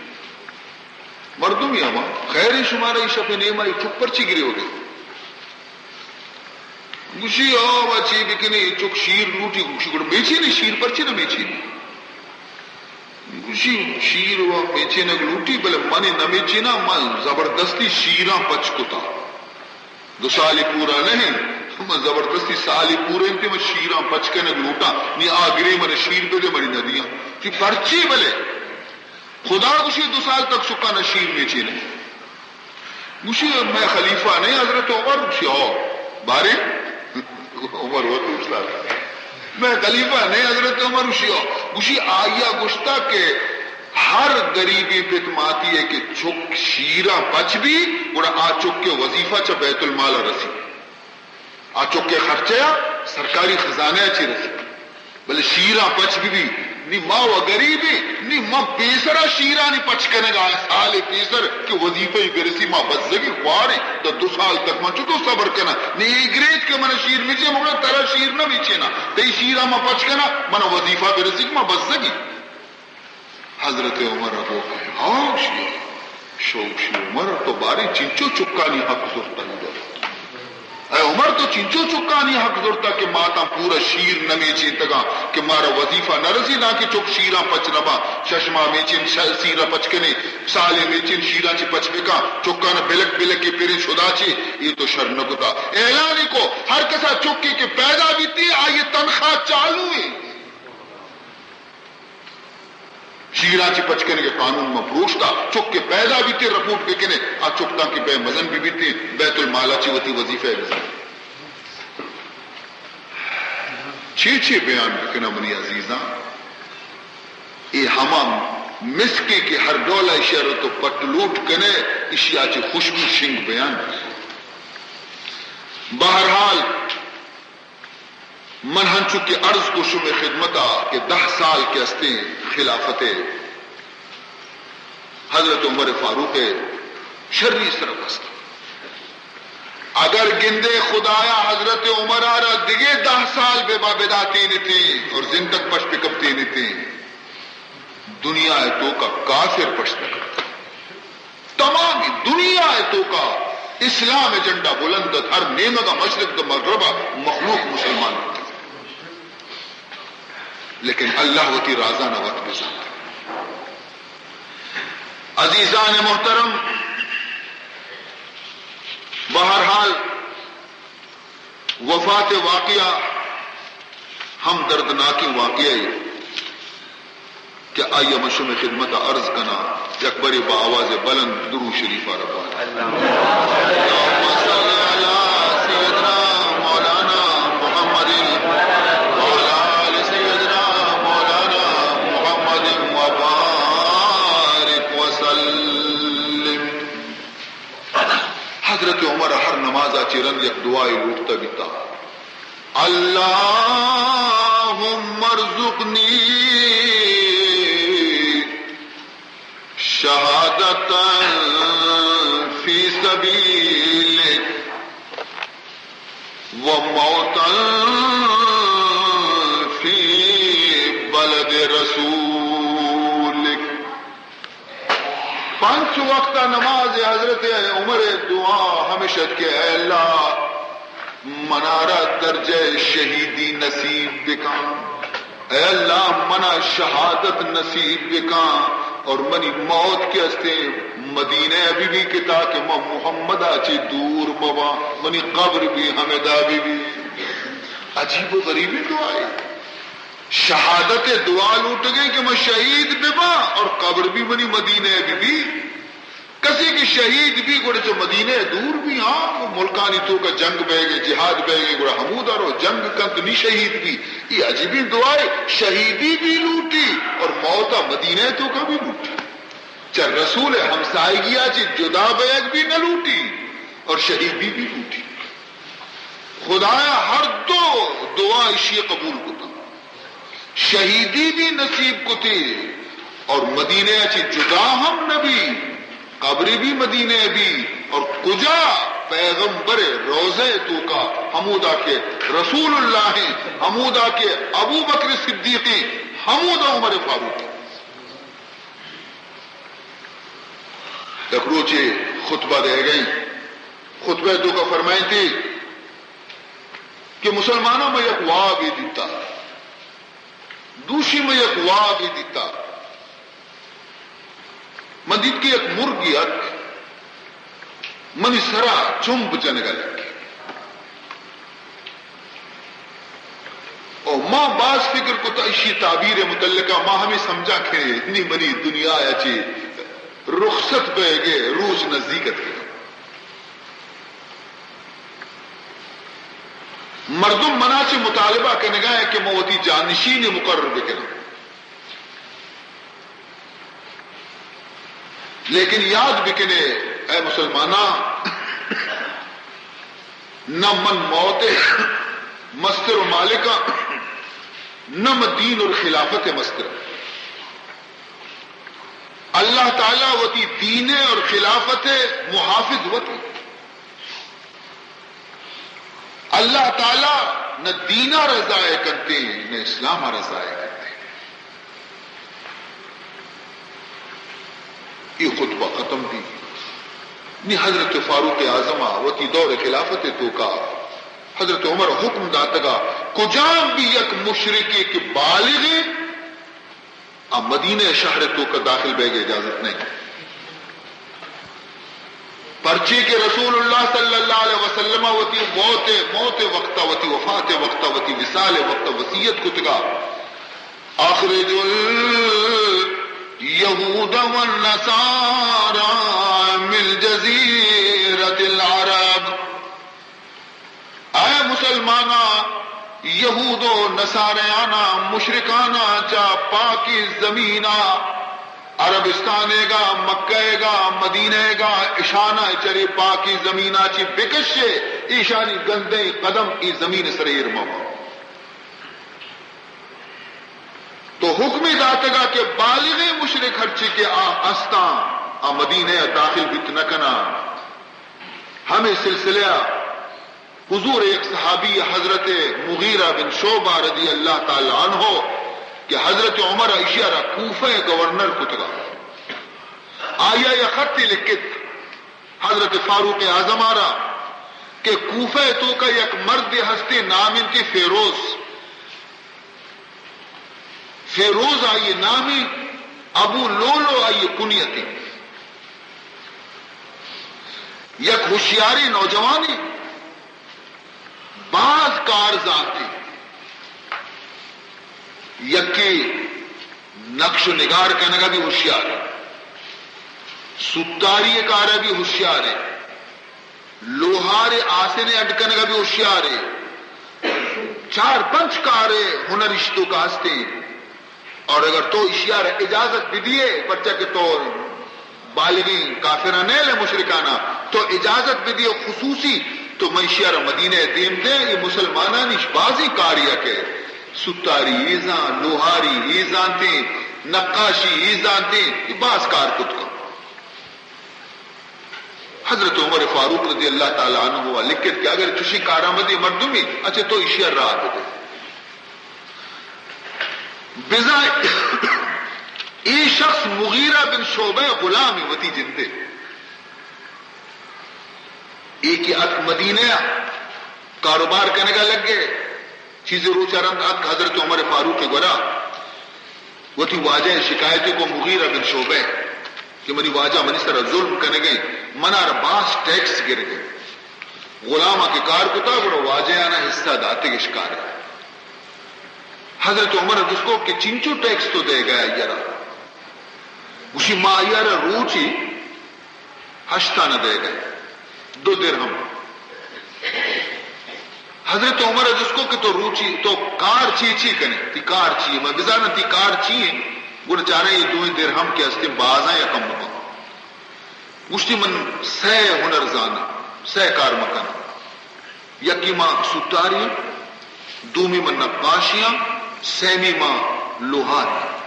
مردمی ہما، خیر شمارا ای شپ نیما ای چک پرچی گریوگے؟ گوشی، آ، وا چی بکنی، چک شیر لوٹی۔ گوشی، گڑا میچینی، شیر پرچی نہ میچینی؟ گوشی، شیر وا میچینگ لوٹی، بلے منی نہ میچینا، من زبردستی شیراں پچ کتا۔ دو سالی پورا نہ انت، من زبردستی سالی پورا انت، من شیراں پچ کنگ لوٹاں، نی آ گرے من شیر بدے، منی ندیاں۔ چی پرچی بلے؟ خدا گوشی، دو سال تک چکا نہ شیر میچینے۔ گوشی، میں خلیفہ نہیں حضرت عمر؟ گوشی، او، بارے؟ عمر وہ تو استاد۔ میں خلیفہ نہیں حضرت عمر؟ گوشی، او۔ گوشی، آیا گوشتا کہ ہر غریبی پت ماتی ہے کہ چک شیرا پچ بھی، گڑا آ چک کے وظیفہ چا بیت المال رسی۔ آ چکے خرچہ ء سرکاری خزانہ ء چی رسی، بلے شیراں پچ بہ بی، نی ما و گریبیں، نی ما پیسرا شیرانی پچ کنگ ء سالے پیسر کہ وظیفہ ء برسی، ما بزگی خواریں، دا دو سال تک ما چتو صبر کناں؟ نی اے گریت کہ من شیر میچے، مگرا ترا شیر نہ میچینا، تئی شیرا ما پچ کناں، من وظیفہ برسی کہ ما بزگی۔ حضرت عمر ء گوک ء ہاں شیا، شو شی عمر تو باریں چنچو چکانی حق زرتگ۔ اے عمر، تو چنچو چکانی حق زرتا کہ ماتاں پورا شیر نہ میچینتگاں کہ مارا وظیفہ نہ رسی، داں کہ چک شیراں پچ نہ باں۔ شش ماہ میچین، ش-، شیراں پچ کنے، سالے میچین شیراں چی پچ بکاں، چکاں بلک بلک کے پریں شدا چی، یہ تو شر نہ کتا۔ اعلان کو، ہر کسا چکے کہ پیدا بیتی، آئی تنخواہ چالو ہے۔ شیراں چی پچ کنگے قانون ما پروشتا، چک کہ پیدا بیتے رپورٹ بکنے، آ چک تاں کہ بے مزن بی بیتے، بیت المالا چی وتی وظیفہ بزن۔ چی چی بیان بکنا منی عزیزاں، اے ہما مسکے کہ ہر ڈولا اشیار تو پٹ لوٹ کنے، اشیا چی خوشبو شنگ بیان۔ بہرحال، من ہنچو کہ عرض کو شمے خدمتا کہ دہ سال کہ استیں خلافت حضرت عمر فاروق شری سر است۔ اگر گندے خدایا حضرت عمر را دگے دہ سال بے با بداتینتیں اور زندگ پش پکپتینتیں، دنیا توکا کافر پش نکپتیں۔ تمامی دنیا ء توکا اسلام ء جھنڈا بلند ات، ہر نیمگ ء مشرق تو مغرب ء مخلوق مسلمان بوتگ، لیکن اللہ وتی رازان ء وت بزانت۔ عزیزان محترم، بہرحال، وفات واقعہ ہم دردناکیں واقعہ ہے کہ آئی ء من شمئے خدمت ء عرض کناں، یک برے با آواز بلند درود شریف ء را بوان۔ اللهم صل على سيدنا مولانا محمد وعلى آل سيدنا مولانا محمد وبارك وسلم۔ حضرت عمر ہر نماز ء چہ رند یک دعائے لوٹتا بیتا، اللهم ارزقني شهادة في سبيلك وموتا في بلد رسولك۔ پنچ وقت نماز حضرت عمر دعا ہمیش ات کہ اے اللہ، منارا درجہ شہیدی نصیب بکن، اے اللہ، منا شہادت نصیب بکن، اور منی موت کے ہستے مدینہ بی بی کہ تاکہ من محمد آ چی دور مباں، منی قبر بھی ہمدا بی بی۔ عجیب و غریبیں دعائے۔ شہادت دعا لوٹگے کہ من شہید بباں اور قبر بھی منی مدینہ بی بی۔ کسے کہ شہید بی گڑا چہ مدینہ دور بی، ہاں، وہ ملکانی توکا جنگ بیگے، جہاد بیگے، گڑا ہمودا رو جنگ کنت نی شہید بی۔ یہ عجیبیں دعائے، شہیدی بھی لوٹی اور موتا مدینہ توکا بھی لوٹی۔ چہ رسول ہمسائیگیا چہ جدا بیگ بھی نہ لوٹی اور شہیدی بھی لوٹی۔ خدایا ہر دو دعا اشی قبول کتا۔ شہیدی بھی نصیب کتے اور مدینہ چی جدا ہم نبی، قبری بھی مدینہ بی، اور کجا؟ پیغمبر روضہ توکا، ہمودا کہ رسول اللہ ہیں، ہمودا کہ ابو بکر صدیقی، ہمودا عمر فاروقی۔ یک روچے خطبہ دے گئی، خطبہ توکا فرمائیتی کہ مسلمانوں، میں یک وابے دیتا، دوشی میں یک وابے دیتا، من دیت کہ یک مرگی ات منی سرا چمب جنگا لگی۔ او ما باز فکر کتا اشی تعبیر متعلقہ، ما ہمیں سمجھا کہ نی منی دنیا چی رخصت بیگے روچ نزدیک ات کہ مردم منا چی مطالبہ کنگا ہے کہ ما وتی جانشین مقرر بکناں۔ لیکن یاد بکنے، اے مسلماناں، نہ من موت مستر و مالکاں، نہ من دین اور خلافت مستر۔ اللہ تعالی وتی دین اور خلافت محافظ وتی۔ اللہ تعالی نہ دینا را ضائع کنتے، نہ اسلام را ضائع کنتے۔ یہ خطبہ ختم دی۔ نی حضرت فاروق اعظم وتی دور خلافت توکا حضرت عمر حکم داتگا، کجام بھی یک مشرکے کہ بالغے، آ مدینہ شہر توکا داخل بیگ اجازت نہیں۔ پرچے کہ رسول اللہ صلی اللہ علیہ وسلم وتی موت، موت وقت، وتی وفات وقت، وتی وصال وقت وصیت کتگا، اخرج الیہود والنصارى من جزیرة العرب۔ اے مسلماناں، یہود و نصاریاناں، مشرکاناں چہ پاکی زمینا، عربستان ء گا، مکہ ء گا، مدینہ ء گا، اشانا چرے پاکی زمینا چی بکشے، ایشانی گندیں قدم ای زمین سر ایر مبا۔ تو حکمی داتگا کہ بالغیں مشرک ہرچی کہ آ استاں، آ مدینہ ء داخل بیت نہ کناں۔ ہمے سلسلہ ء حضور ء یک صحابی حضرت مغیرہ بن شعبہ رضی اللہ تعالی عنہ کہ حضرت عمر ء ایشی ء را کوفہ ء گورنر کتگا۔ آئی ء یک خطے لکھت حضرت فاروق اعظم ء را کہ کوفہ ء توکا یک مردے ہستے نام انت فیروز۔ فیروز آئی نامی، ابو لولو آئی کنیتی۔ یک ہوشیاریں نوجوانے، باز کار زانتے۔ یکے نقش و نگار کنگا بھی ہوشیارے، ستاری کارا بھی ہوشیارے، لوہار آسن اڈ کنگا بھی ہوشیارے۔ چار پنچ کار ہنر اشتو کا ہستے۔ اور اگر تو اشیار اجازت بدیے، پرچہ کہ تو بالغیں کافراں نیل مشرکانا، تو اجازت بدیے خصوصی، تو من اشیار مدینہ دیم دے، یہ مسلمانانی بازی کاریا کہ ستاری ای زان، لوہاری ای زانتے، نقاشی ای زانتے، یہ باز کار کت کن۔ حضرت عمر فاروق رضی اللہ تعالی عنہ ء لکھت کہ اگر چشیں کارآمدیں مردمے، اچھا تو ایشی ء راہ بدے۔ بزاں اے شخص مغیرہ بن شعبہ ء غلام وتی جندے۔ اے کہ اتک مدینہ ء کاروبار کنگا لگے، چیزے روچ ء رند اتک حضرت عمر فاروق ء گورا وتی واجہ ء شکایت کو مغیرہ بن شعبہ کہ منی واجہ منی سر ء ظلم کنگے، منارا باز ٹیکس گرگے، غلام ء کہ کار کتا گڑا واجہ آنا حصہ داتے گشکارے۔ حضرت عمر ء جست کو کہ چنچو ٹیکس تو دے گیا یرا؟ گوشی ما یرا روچی ہشت آنہ دئیگ ء، دو درہم۔ حضرت عمر ء جست کو کہ تو روچی، تو کار چی چی کنے؟ تی کار چی؟ من بزاناں تی کار چی انت؟ گڑا چاریں اے دوئیں درہم کہ ہستیں بازاں یا کم بکن۔ گوشتی من سئے ہنر زاناں، سئے کار مکن۔ یکی ما ستاری آں، دومی ما نقاشی آں، سیمی ما لوہار آں۔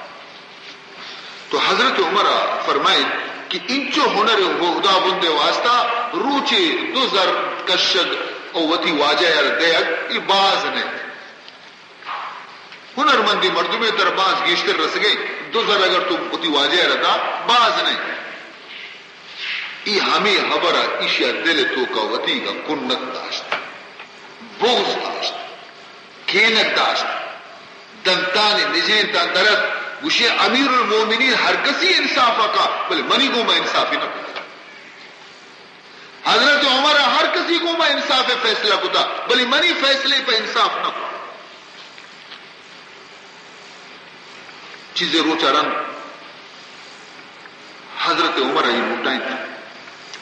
تو حضرت عمر ء فرمائیت کہ انچو ہنر و ہدابند ء واسطہ روچے دو زر کشگ و وتی واجہ ء را دئیگ، اے باز نہ انت۔ ہنرمندیں مردمے ترا باز گیشتر رسگ ء انت، دو زر اگر تو وتی واجہ ء را دا، باز نہ انت۔ ای ہمے ہبر ء ایشی ء دل ء توک ء وتیگ ء کنت داشت، بغض داشت، کینگ داشت، دنتانی نجینتاں درت، گوشی، امیر المومنین ہر کسی انصاف ء کا، بلے منی گوما انصافی نہ کتا۔ حضرت عمر ء ہر کسی گوما انصاف ء فیصلہ کتا، بلے منی فیصلے پہ انصاف نہ کتا۔ چیزے روچ ء رند حضرت عمر ء اے لوٹائینت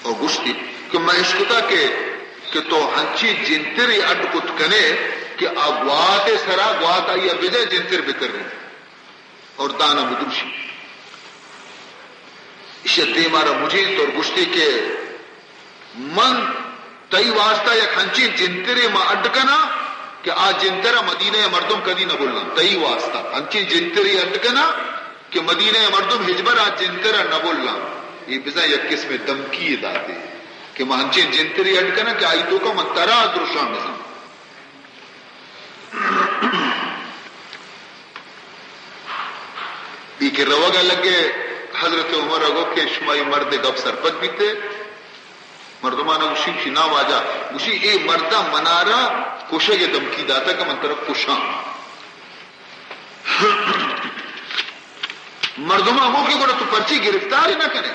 اور گوشتی کہ من اشکتا کہ، کہ تو ہنچیں جنترے اڈ کت کنے کہ آ گوات ء سرا گوات آئی ء بجائے جنتر بتر بی اور دانا بدروشی۔ ایشی ء دیم ء را مجینت اور گوشتی کہ من تئی واسطہ یک ہنچیں جنترے ما اڈ کناں کہ آ جنتر ء مدینہ ء مردم کدی نہ بلاں۔ تئی واسطہ ہنچیں جنترے اڈ کناں کہ مدینہ ء مردم ہچبر آ جنتر ء نہ بلاں۔ اے بزاں یک قسمے دھمکی یے داتے کہ ما ہنچیں جنترے اڈ کناں کہ آئی توکا من ترا دروشاں بزاں۔ اے کہ روگ ء لگے، حضرت عمر ء گو کہ شما اے مرد ء گپ سرپد بیتے؟ مردمان ء گوشی، گوشی، نا واجہ، گوشی، اے مرد ء منارا کشگ ءِ دھمکی داتا کہ من ترا کشاں۔ مردماں گو کہ گڑا تو پرچی گرفتار نہ کنے؟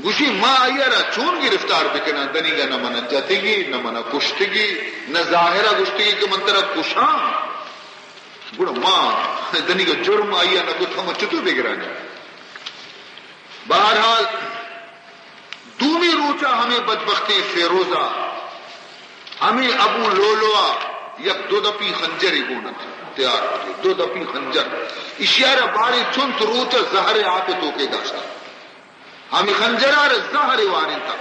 گوشی، ما آئی ءَ را چون گرفتار بکناں؟ دنیگا نہ من ءَ جتگی، نہ من ءَ کشتگی، نہ ظاہر ءَ گوشتگی کہ من ترا کشاں۔ گڑا ما دنیگا جرم آئی ءَ نہ کت، ہم چتو بگرانی؟ بہرحال، دومی روچا ہمے بدبختیں فیروزا ہمے ابو لؤلؤا یک دو دپی خنجرے گون ات، تیار کتے، دو دپی خنجر۔ اشیارا باریں چنت روچا زہر آپ توکے داشتا۔ ہمے خنجرا را زہر وارینتا۔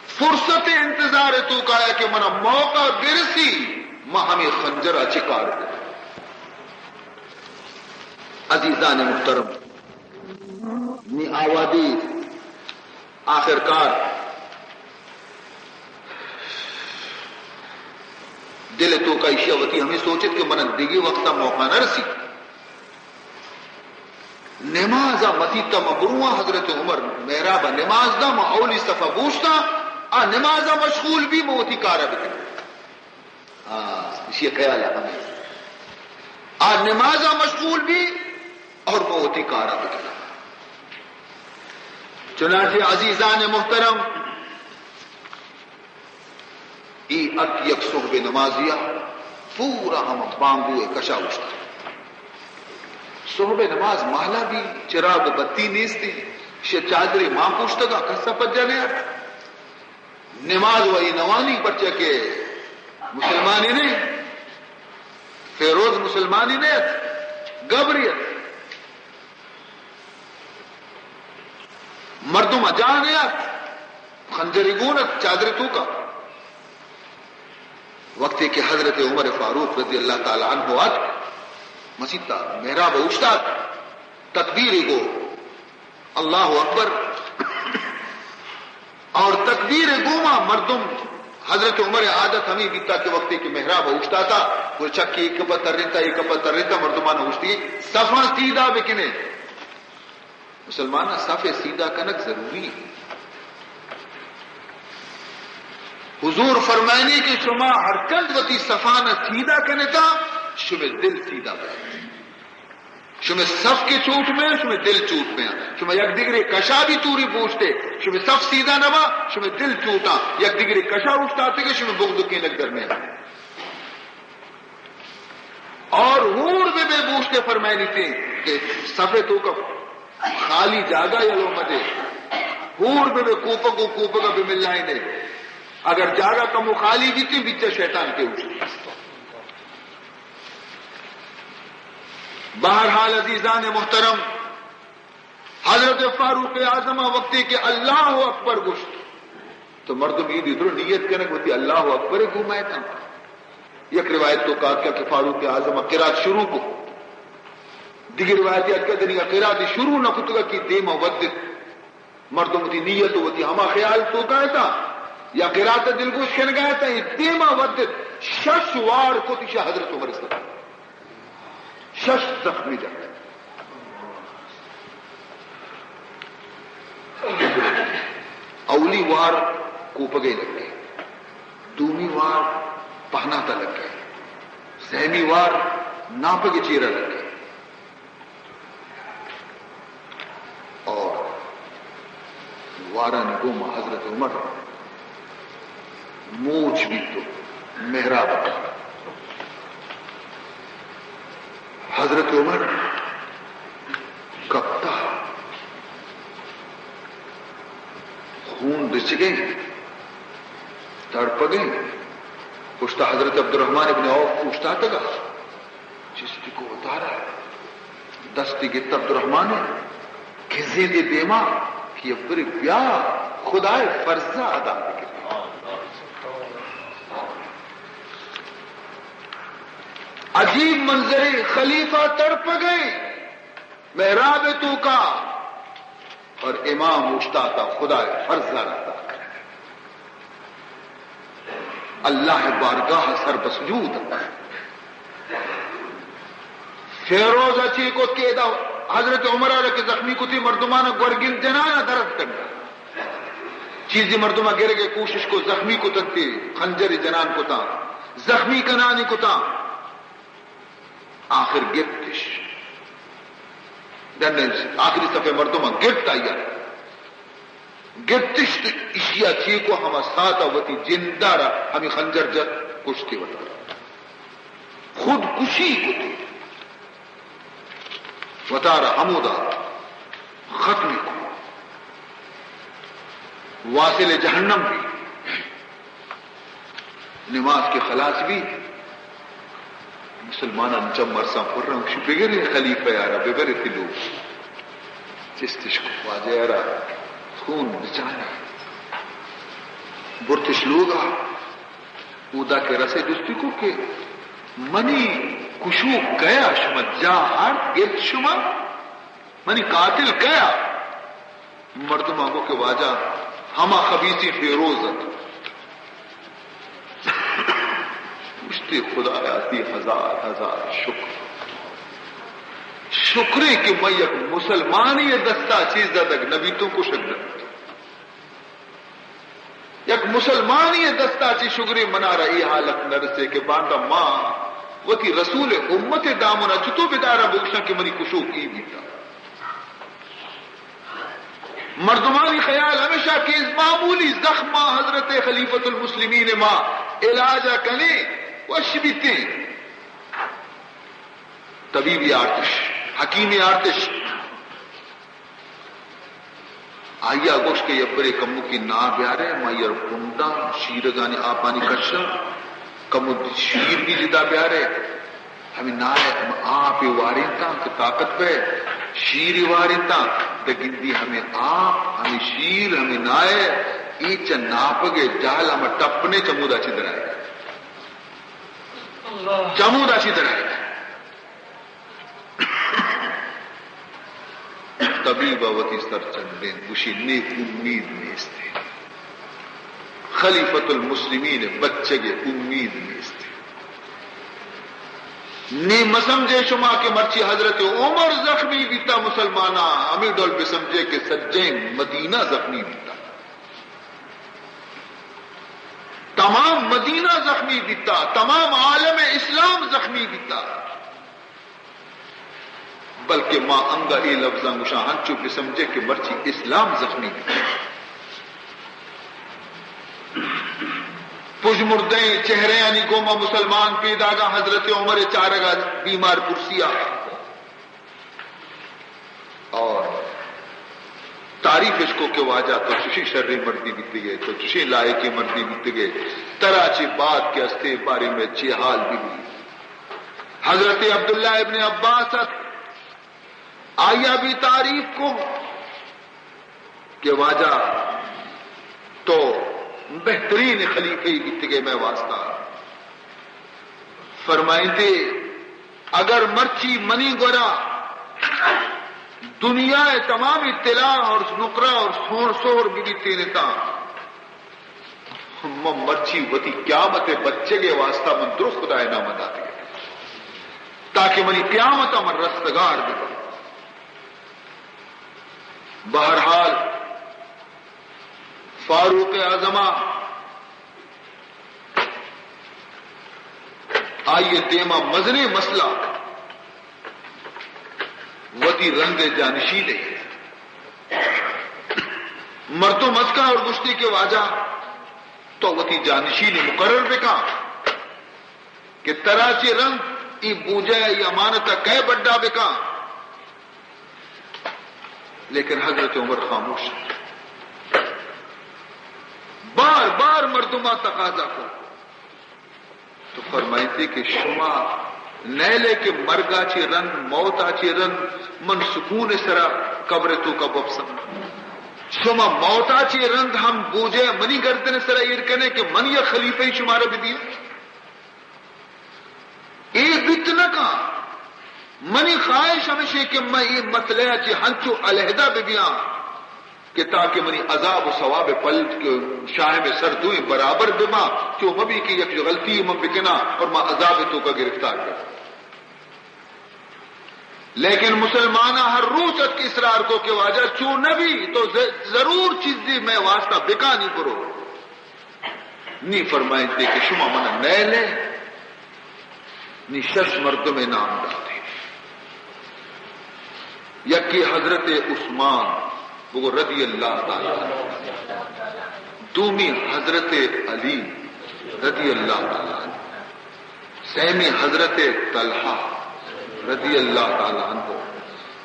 فرصت انتظار توکایا کہ منا موقع برسی، ما ہمے خنجرا چہ کار کو۔ عزیزان محترم، نی آوادی آخرکار دل ءِ توکا ایشی ءَ وتی ہمے سوچت کہ من دگہ وقت ءَ موقع نہ رسی۔ نماز ءَ مسیت ءَ من برواں، حضرت عمر محراب ءَ نماز داں، من اولی صف ءَ بوشتاں، آ نماز ءَ مشغول بی، من وتی کار ءَ بکناں۔ ہاں، ایشی ءِ خیال ءَ ہمے۔ آ نماز ءَ مشغول بی اور من وتی کار ءَ بکناں۔ چنانچہ عزیزان محترم، اے ات یک صحب نمازیا، پورا ہم بانگو ءِ کشا اوشتا۔ صحب نماز مہلا بی، چراگ و بتی نیستی، شہ چادرے مان پوشتگا، کس ءَ پجا نیات۔ نماز وئی نوانی، پرچا کہ مسلمانی نہ، فیروز مسلمانی نہ ات، گبری ات۔ مردم ءَ جاہ نہ ات، خنجری گون ات، چادر توکا۔ وقتی کہ حضرت عمر فاروق رضی اللہ تعالی عنہ ات، مسیت ءَ محراب ءَ اوشتات، تکبیرے گو، اللہ اکبر۔ اور تکبیر گوما مردم، حضرت عمر عادت ہمیں بیتا کہ وقتی کہ محراب اوشتاتا، وہ چکی ایک پا ترنتا، ایک پا ترنتا، مردمان اوشتی صفاں سیدھا بکنے۔ مسلمان صف سیدھا کنک ضروری ہے۔ حضور فرمائنی کہ شما ہر کند وتی صفان سیدھا کنتا، شمے دل سیدھا بکنت۔ شمے صف کہ چوٹ بیں، شمے دل چوٹ بیں۔ شما یک دگرے کشا بی توری بوشتے، شمے صف سیدھا نہ با، شمے دل چوٹاں۔ یک دگرے کشا اوشتاتے کہ شمے بغض و کینگ در نیا۔ اور ہور بہ بے بوشتے فرمائنیتے کہ صف توکا خالی جاگہ یلو مدے۔ ہور بہ بے کوپگ و کوپگا بہ ملائینے۔ اگر جاگہ کمو خالی بیتی، بچا شیطان کے اوشتی۔ بہرحال عزیزان محترم، حضرت فاروق اعظم وقتی کہ اللہ اکبر گوشت، تو مردم ایدی درو نیت کنگ وتی اللہ اکبر گومائتا۔ یک روایت توکا کہ فاروق اعظم قرات شروع کو، دیگر روایت اتکا دنیا قرات شروع نہ کتگا کہ دیما ودت۔ مردم وتی نیت و وتی ہما خیال توکا اتاں یا قرات دلگوش کنگا اتاں، اے دیما ودت، شش وار کت ایشا حضرت عمر استاد۔ شش زخمی جت۔ اولی وار کوپگے لگے، دومی وار پہناتا لگے، سیمی وار ناپگے چیرا لگے۔ اور وارانی گوما حضرت عمر موچ بیت و محراب ء۔ حضرت عمر کپتا، خون رچگیں، تڑپگیں۔ پشتا حضرت عبدالرحمن ابن عوف اوشتاتگا۔ چستی کو وتارا، دستی گپت عبدالرحمن ء، کزیت دیما کہ برے بیا خدائے فرض ادا بکن۔ عجیب منظرے، خلیفہ تڑپگئے محراب توکا۔ اور امام اوشتاتا خدائے فرض ادا کنگ۔ اللہ بارگاہ سر بسجود۔ فیروز چی کت کہ ادا حضرت عمر را کہ زخمی کتی مردمان گورگن جنانا درد کنگا۔ چیزے مردم ءَ گرگ ءِ کوشش کو، زخمی کتنتے، خنجر جنان کتاں، زخمی کنانی کتاں، آخر گپتش۔ ڈن آخری صفحہ مردم ءَ گپت آئی ءَ۔ گپتش تو ایشی ءَ چی کو؟ ہما ساعت ءَ وتی جند ءَ را ہمے خنجر جت، کشتی وتا۔ خود کشی کتی۔ وتارا ہمودا ختم کو۔ واصل جہنم بی۔ نماز کہ خلاص بی، مسلمانان چم ارساں پر انت، گوشی، بگرے خلیفہ یارا، ببرے تئی لوگ۔ چستش کو، واجہ یارا، خون بچانے۔ برتش لوگا، اودا کہ رسے جستی کو کہ منی کشوک کیا؟ شما جاہ ہر گپت شما، منی قاتل کیا؟ مردماں گو کہ واجہ، ہما خبیثیں فیروز ات۔ گوشتی، خدایا، تئی ہزار ہزار شکر۔ شکرے کہ من یک مسلمانی دستا چیز زدگ نبیتوں، کشگ نبیتوں۔ یک مسلمانی دستا چی شگرے منارا اے حالت نرسے کہ باندا ما وتی رسول امت دامنا چتو بدارا بگشاں کہ منی کشوک ای بیتا۔ مردمانی خیال ہمیشہ کہ از معمولی زخم ما حضرت خلیفۃ المسلمین ما علاج کنے، وش بیتیں۔ طبیبی آرتش، حکیمی آرتش۔ آئی ءَ گوشت کہ یبرے کموکی ناہ بیارے، ما یار کنڈاں، شیرگانی آپانی کشاں، کمو شیر بھی جدا بیارے۔ ہمے ناہ ءَ ہم آپ ءَ وارینتاں کہ طاقت بئے، شیر ءَ وارینتاں، دگندی ہمے آپ، ہمے شیر، ہمے ناہ ءَ، اے چہ ناپگ ءِ جہل ہم ٹپنے چمودا چی درائے۔ اللہ۔ چمودا چی درائے۔ طبیب ءَ وتی سر چنڈین، گوشی، نی امید نیست۔ خلیفۃ المسلمین ءِ بچگ ءِ امید نیست۔ نی مسمجھے شما کہ مرچی حضرت عمر زخمی بیتا مسلماناں، ہمے ڈول بسمجھے کہ سجیں مدینہ زخمی بیتا۔ تمام مدینہ زخمی بیتا، تمام عالم اسلام زخمی بیتا۔ بلکہ ما انگا اے لفظاں گوشاں، ہنچو بسمجھے کہ مرچی اسلام زخمی بیت۔ پژمردئیں چہرہانی گوما مسلمان پیداگاں، حضرت عمر چارگا بیمار پرسیا اور تعریف اش کو کہ واجہ تو چشیں شریں مردی بیتگے، تو چشیں لائقیں مردی بیتگے، ترا چہ بعد کہ استے بارے میں چے حال بی بی۔ حضرت عبداللہ ابن عباس ات، آئی ءَ بھی تعریف کو کہ واجہ تو بہترین خلیفہ بیتگے میں واسطہ۔ فرمائیتے، اگر مرچی منی گورا دنیا ءِ تمامی طلا اور نقرہ اور سون سہر بہ بیتینتا، من مرچی وتی قیامت ءِ بچگ ءِ واسطہ من درو خدا ءِ نام ءَ داتگ ات، تاکہ منی قیامت ءَ من رستگار بہ باں۔ بہرحال، فاروق اعظم ءَ آئی ءِ دیما مزنیں مسئلہ وتی رند ءِ جانشین ءِ مردم اتکاں اور گوشتی کہ واجہ تو وتی جانشین مقرر بکاں کہ ترا چہ رند ای بوجہ ءِ امانت ءَ کئے بڈا بکاں؟ لیکن حضرت عمر خاموش۔ بار بار مردماں تقاضا کو تو فرمائیتے کہ شما نیلے کہ مرگا چہ رند، موتا چہ رند من سکون سرا قبر توکا بپسم۔ شما موتا چہ رند ہم بوجہ منی گردن سرا ایر کنے کہ من یک خلیفہ شمارا بدیاں۔ اے بیت نہ کن۔ منی خواہش ہمیشے کہ من اے مسئلہ ءَ چہ ہنچو علیحدہ بہ بیاں کہ تاکہ منی عذاب و ثواب پل شاہم سر دوئیں برابر بہ باں، چو مہ بی کہ یک غلطی من بکناں اور ما عذاب توکا گرفتار بہ باں۔ لیکن مسلماناں ہر روچ اتک اصرار کو کہ واجہ چو نہ بی تو ز-، ضرور چیزی مئے واسطہ بکانی برو۔ نی فرمائیتے کہ شما منا نیلے، نی شش مردم نام داتے۔ یکی حضرت عثمان، بگو رضی اللہ تعالی عنہ۔ دومی حضرت علی رضی اللہ تعالی عنہ۔ سیمی حضرت طلحہ رضی اللہ تعالی عنہ،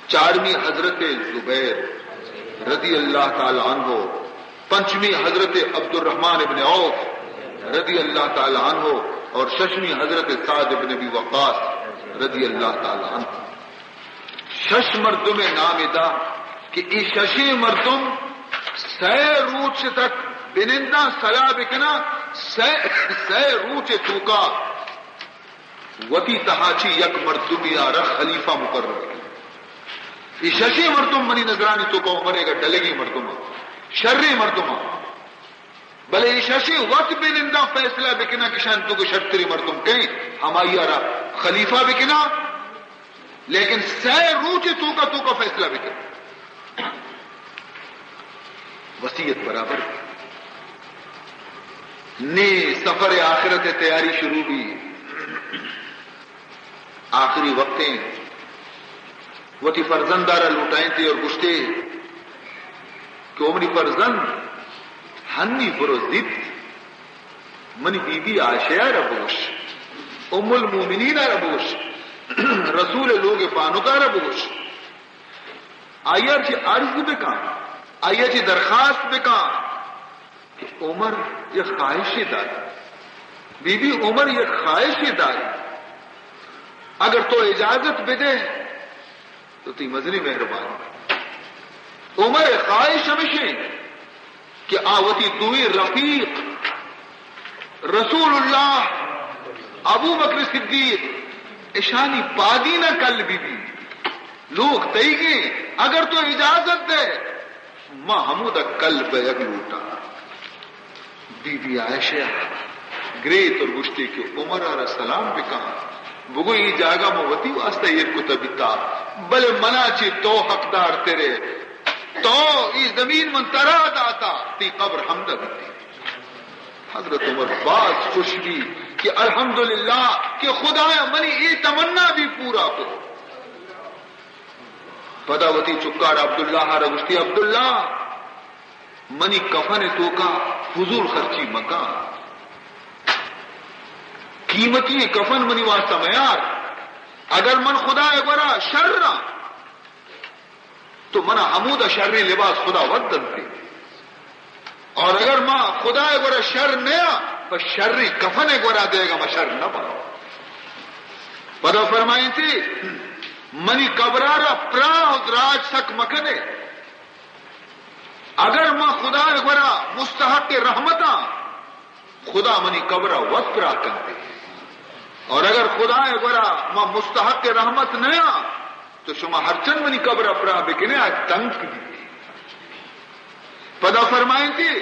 چارمی حضرت زبیر رضی اللہ تعالی عنہ، پنچمی حضرت عبدالرحمن ابن عوف رضی اللہ تعالی عنہ، اور ششمی حضرت سعد ابن ابی وقاص رضی اللہ تعالی عنہ۔ شش مردم نام دا کہ ای ششیں مردم سئے روچ تک بننداں، صلاح بکناں، سئے، سئے روچ توکا وتی تہا چی یک مردمی آرا خلیفہ مقرر بکناں۔ ای ششیں مردم منی نظرانی توکا عمر ء گا ڈلگیں مردم، شریں مردم۔ بلے ای ششیں وت بننداں فیصلہ بکناں کہ شان توکا شرتریں مردم کئیں، ہمائی آرا خلیفہ بکناں۔ لیکن سئے روچ توکا توکا فیصلہ بکن۔ وصیت برابر۔ نی سفر آخرت تیاری شروع بی۔ آخری وقتیں وتی فرزندارا لوٹائیں تے اور گشتے کہ او منی فرزند، ہنی برو زیت منی بی بی عائشہ ء را بگوش، ام المومنین ء را بگوش، رسول ء لوگ ء بانک ء را بگوش، آئی ء چہ عرض بکن، آئی ء چہ درخواست بکن کہ عمر یک خواہشے داری، بی بی عمر یک خواہشے داری، اگر تو اجازت بدے تو تئی مزنیں مہربانی۔ عمر ء خواہش ہمیش انت کہ آ وتی دوئیں رفیق رسول اللہ، ابو بکر صدیق، اشانی پادینا کل بہ بی۔ لوگ تئیگیں، اگر تو اجازت دے، ما ہمودا کل بیگ لوٹاں۔ بی بی عائشہ گریت اور گوشتی کہ عمر ء را سلام بکن، بگو اے جاگہ ما وتی واسطہ ایر کتہ بیتا، بلے منا چہ تو حقدار ترے، تو اے زمین من ترا داتا، تی قبر ہمدا بیتی۔ حضرت عمر باز خوش بی کہ الحمدللہ کہ خدایا منی اے تمنا بھی پورا کو۔ پدا وتی چکار عبداللہ ء را گوشتی، عبداللہ، منی کفن ء توکا فضول خرچی مکن، قیمتی کفن منی واسطہ میار، اگر من خدا ء گورا شر آں تو منا ہمودا شریں لباس خدا وت دنتے، اور اگر ما خدا ء گورا شر نیاں پہ شریں کفن ء گورا دیگا ما شر نہ باں۔ پدا فرمائیتی، منی قبرارا پراہ و دراج سک مکنے، اگر ما خدا ء گورا مستحق رحمتاں، خدا منی قبر ء وت پراہ کنتے، اور اگر خدا ء گورا ما مستحق رحمت نیاں تو شما ہرچند منی قبر ء پراہ بکنے، آ تنک بیت۔ پدا فرمائیتی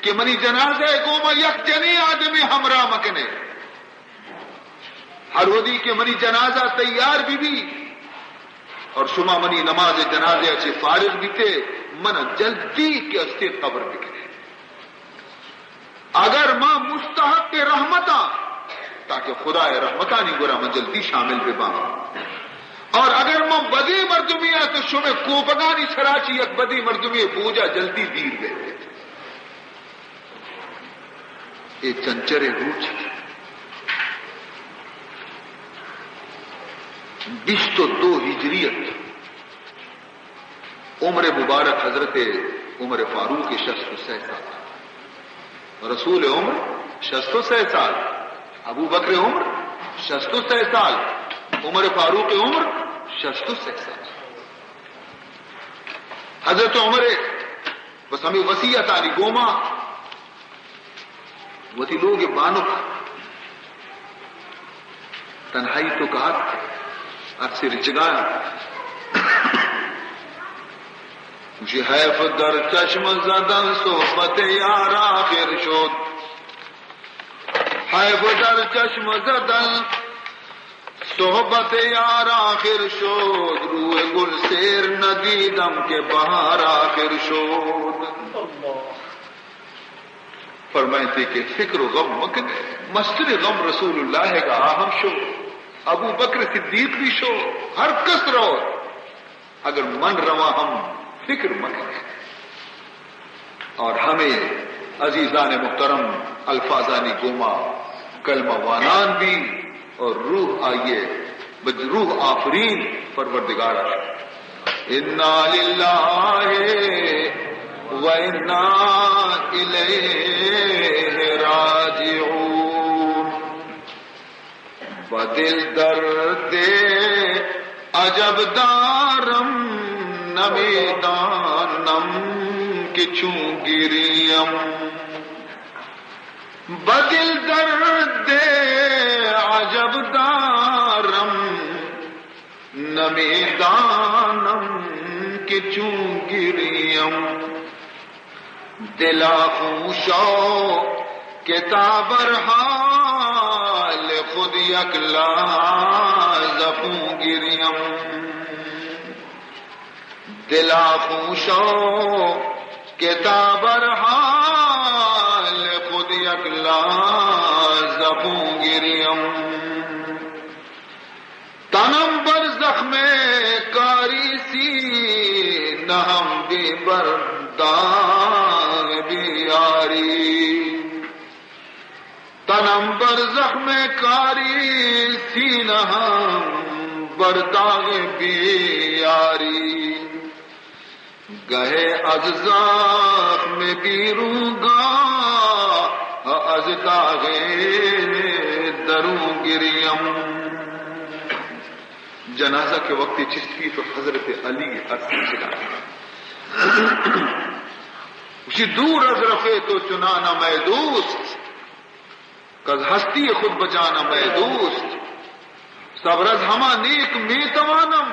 کہ منی جنازہ ء گوما یک جنیں آدمے ہمراہ مکنے۔ ہر وھدی کہ منی جنازہ تیار بہ بی اور شما منی نماز جنازہ ء چہ فارغ بیتے، من جلدی کہ استے قبر بکنے۔ اگر ما مستحق رحمتاں، تاکہ خدا ء رحمتانی گورا من جلدی شامل بہ باں، اور اگر من بدیں مردمی آں تو شمے کوپگانی سرا چہ یک بدیں مردمی بوجا جلدی دیر بیت۔ اے چنچریں روچ بیست و دو ہجری ات۔ عمر مبارک حضرت عمر فاروق شست و سئے سال، رسول عمر شست و سئے سال، ابو بکر عمر شست و سئے سال، عمر فاروق عمر شست و سئے سال۔ حضرت عمر بس ہمے وصیتانی گوما وتی لوگ بانک تنہائی توکا ات، ارسی رچگایا۔ گوشی، حیف در چشم زدن صحبت یار آخر شد، حیف در چشم زدن صحبت یار آخر شد، روی گل سیر ندیدم که بهار آخر شد. فرمائیتے کہ فکر و غم مکنے، مستر غم رسول اللہ کا آہم شو، ابو بکر صدیق بھی شو، ہر کس رو، اگر من رواں ہم فکر مکنے. اور ہمیں عزیزان محترم الفاظانی گوما کلمہ وانان بھی اور روح آئیے بہ روح آفرین پروردگارا شو. انا للہ و انا الیہ راجعون. بہ دل درد عجب دارم، نمیدانم که چون گریم. بہ دل درد عجب دارم، نمیدانم که چون گریم. دلا خون شو که تا بر حال خود یک لحظه خون گریم. دلا خون شو که تا بر حال خود یک لحظه خون گریم. تنم بر زخم کاری، سینہم بے بر داغ بے یاری. تنم بر زخم کاری، سینہم بر داغ بے یاری. گہے از زخم بیرون گاہ، از داغ درون گریم. جنازہ کہ وقتی چست بیت و حضرت علی عرض چگا، گوشی: دور از رفع تو چنانم ای دوست، کز ہستی خود بجانم ای دوست. صبر از ہما نیک می‌توانم،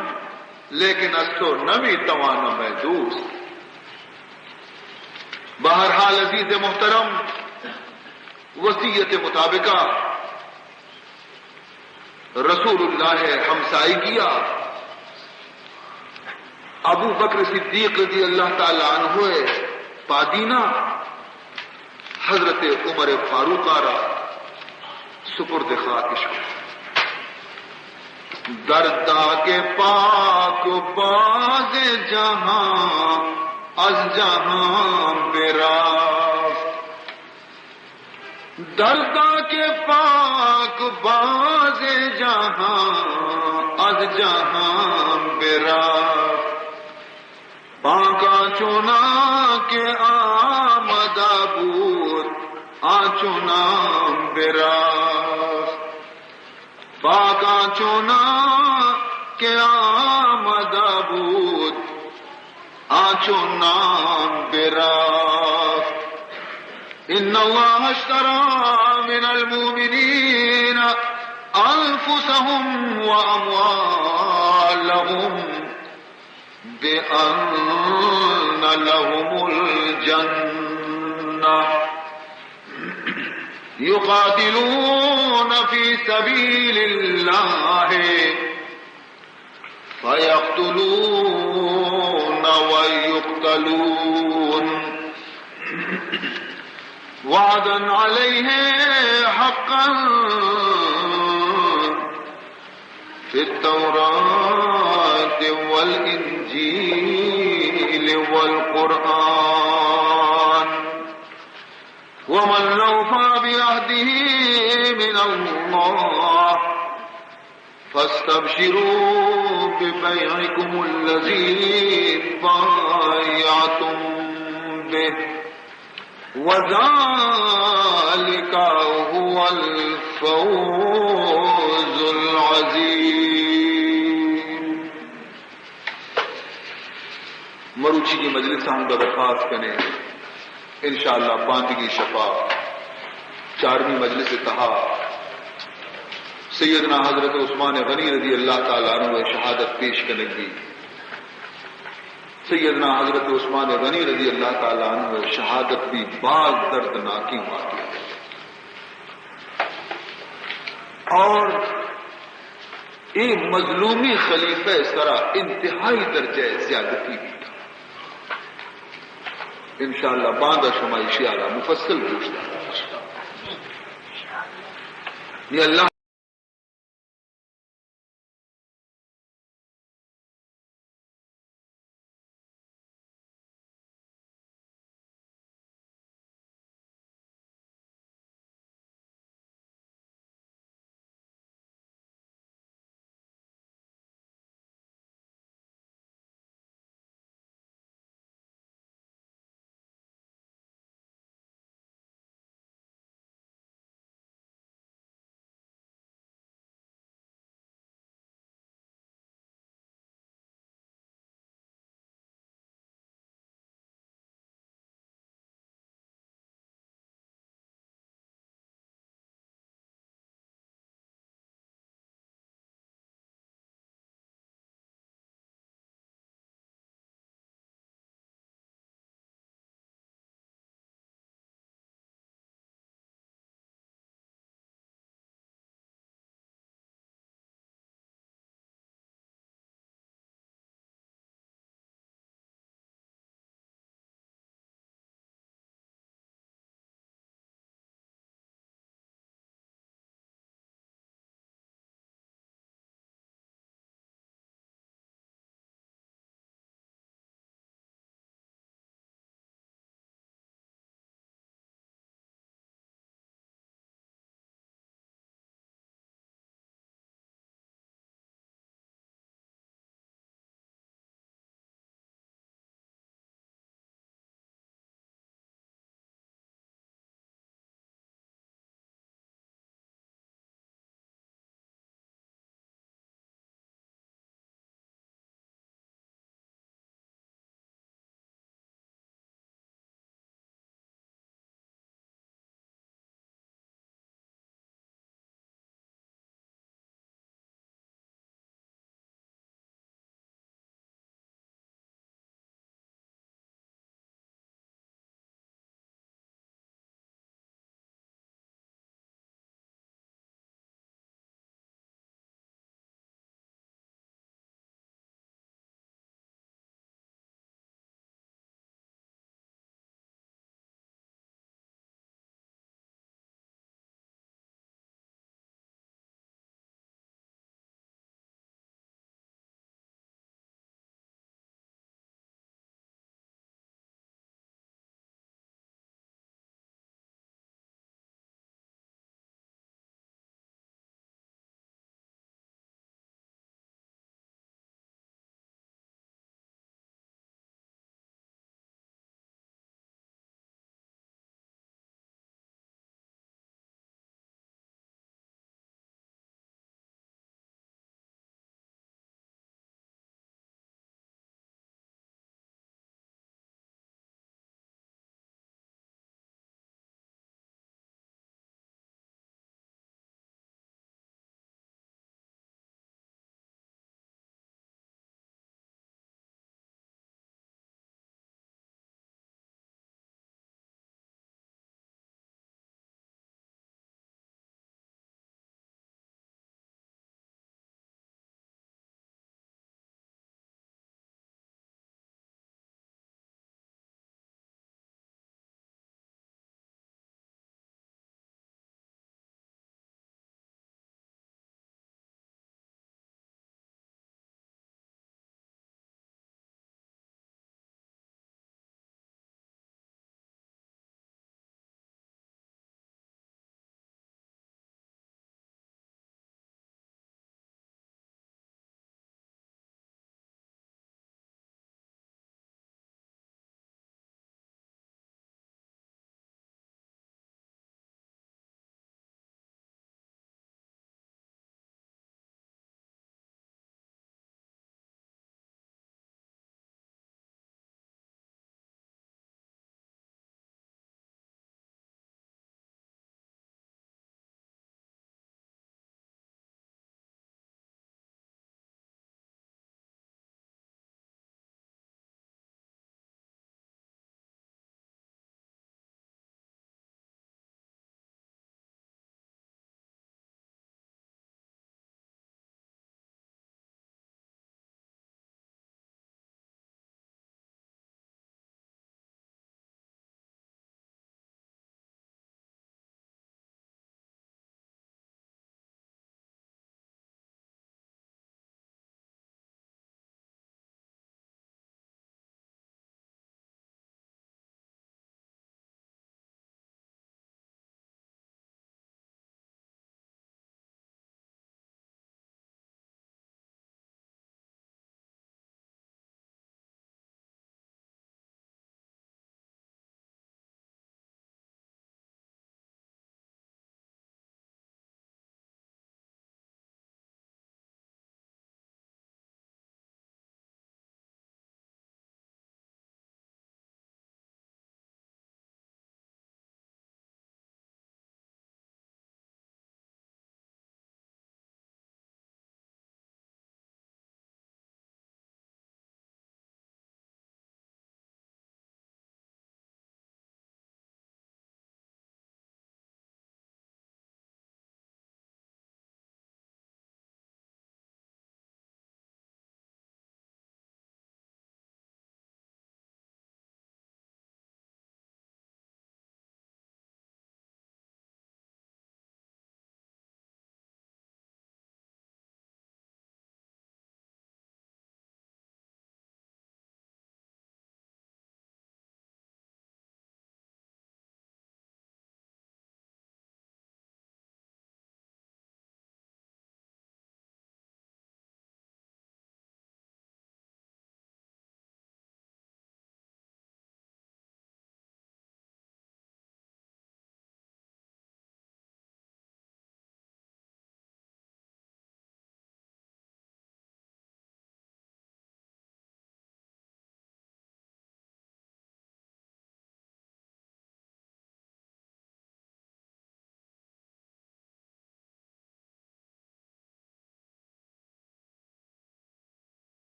لیکن از تو نمی‌توانم ای دوست. بہرحال عزیز محترم، وصیت مطابقہ رسول اللہ ہمسائیگیا ابو بکر صدیق رضی اللہ تعالی عنہ پادینا حضرت عمر فاروق را سپرد خاکش کو. دردا کہ پاک باز جہاں از جہاں برفت. دردا کہ پاک باز جہاں از جہاں برفت. پاکاں چوناں کہ آمدہ بود، آ چوناں برفت. پاکاں چوناں کہ آمدہ بود، آ چوناں برفت. ان اللہ اشتری من المؤمنین انفسهم و اموالهم بأن لهم الجنة يقاتلون في سبيل الله فيقتلون ويقتلون وعدا عليه حقا في التوراة والإنجيل والقرآن ومن أوفى بعهده من الله فاستبشروا ببيعكم الذي بايعتم به وذلك هو الفوز العظيم. مروچی کی مجلس ہم برخاست کنے، انشاءاللہ باندگی شپا چارمی مجلس تہا سیدنا حضرت عثمان غنی رضی اللہ تعالی عنہ شہادت پیش کنگی. سیدنا حضرت عثمان غنی رضی اللہ تعالی عنہ شہادت بھی باز دردناکی واقعہ. اور اے مظلومیں خلیفہ ءِ سرا انتہائی درجہ ءِ زیادتی بیتا۔ انشاءاللہ باندا شما ایشی ءَ را مفصل گوش دارت۔ نی اللہ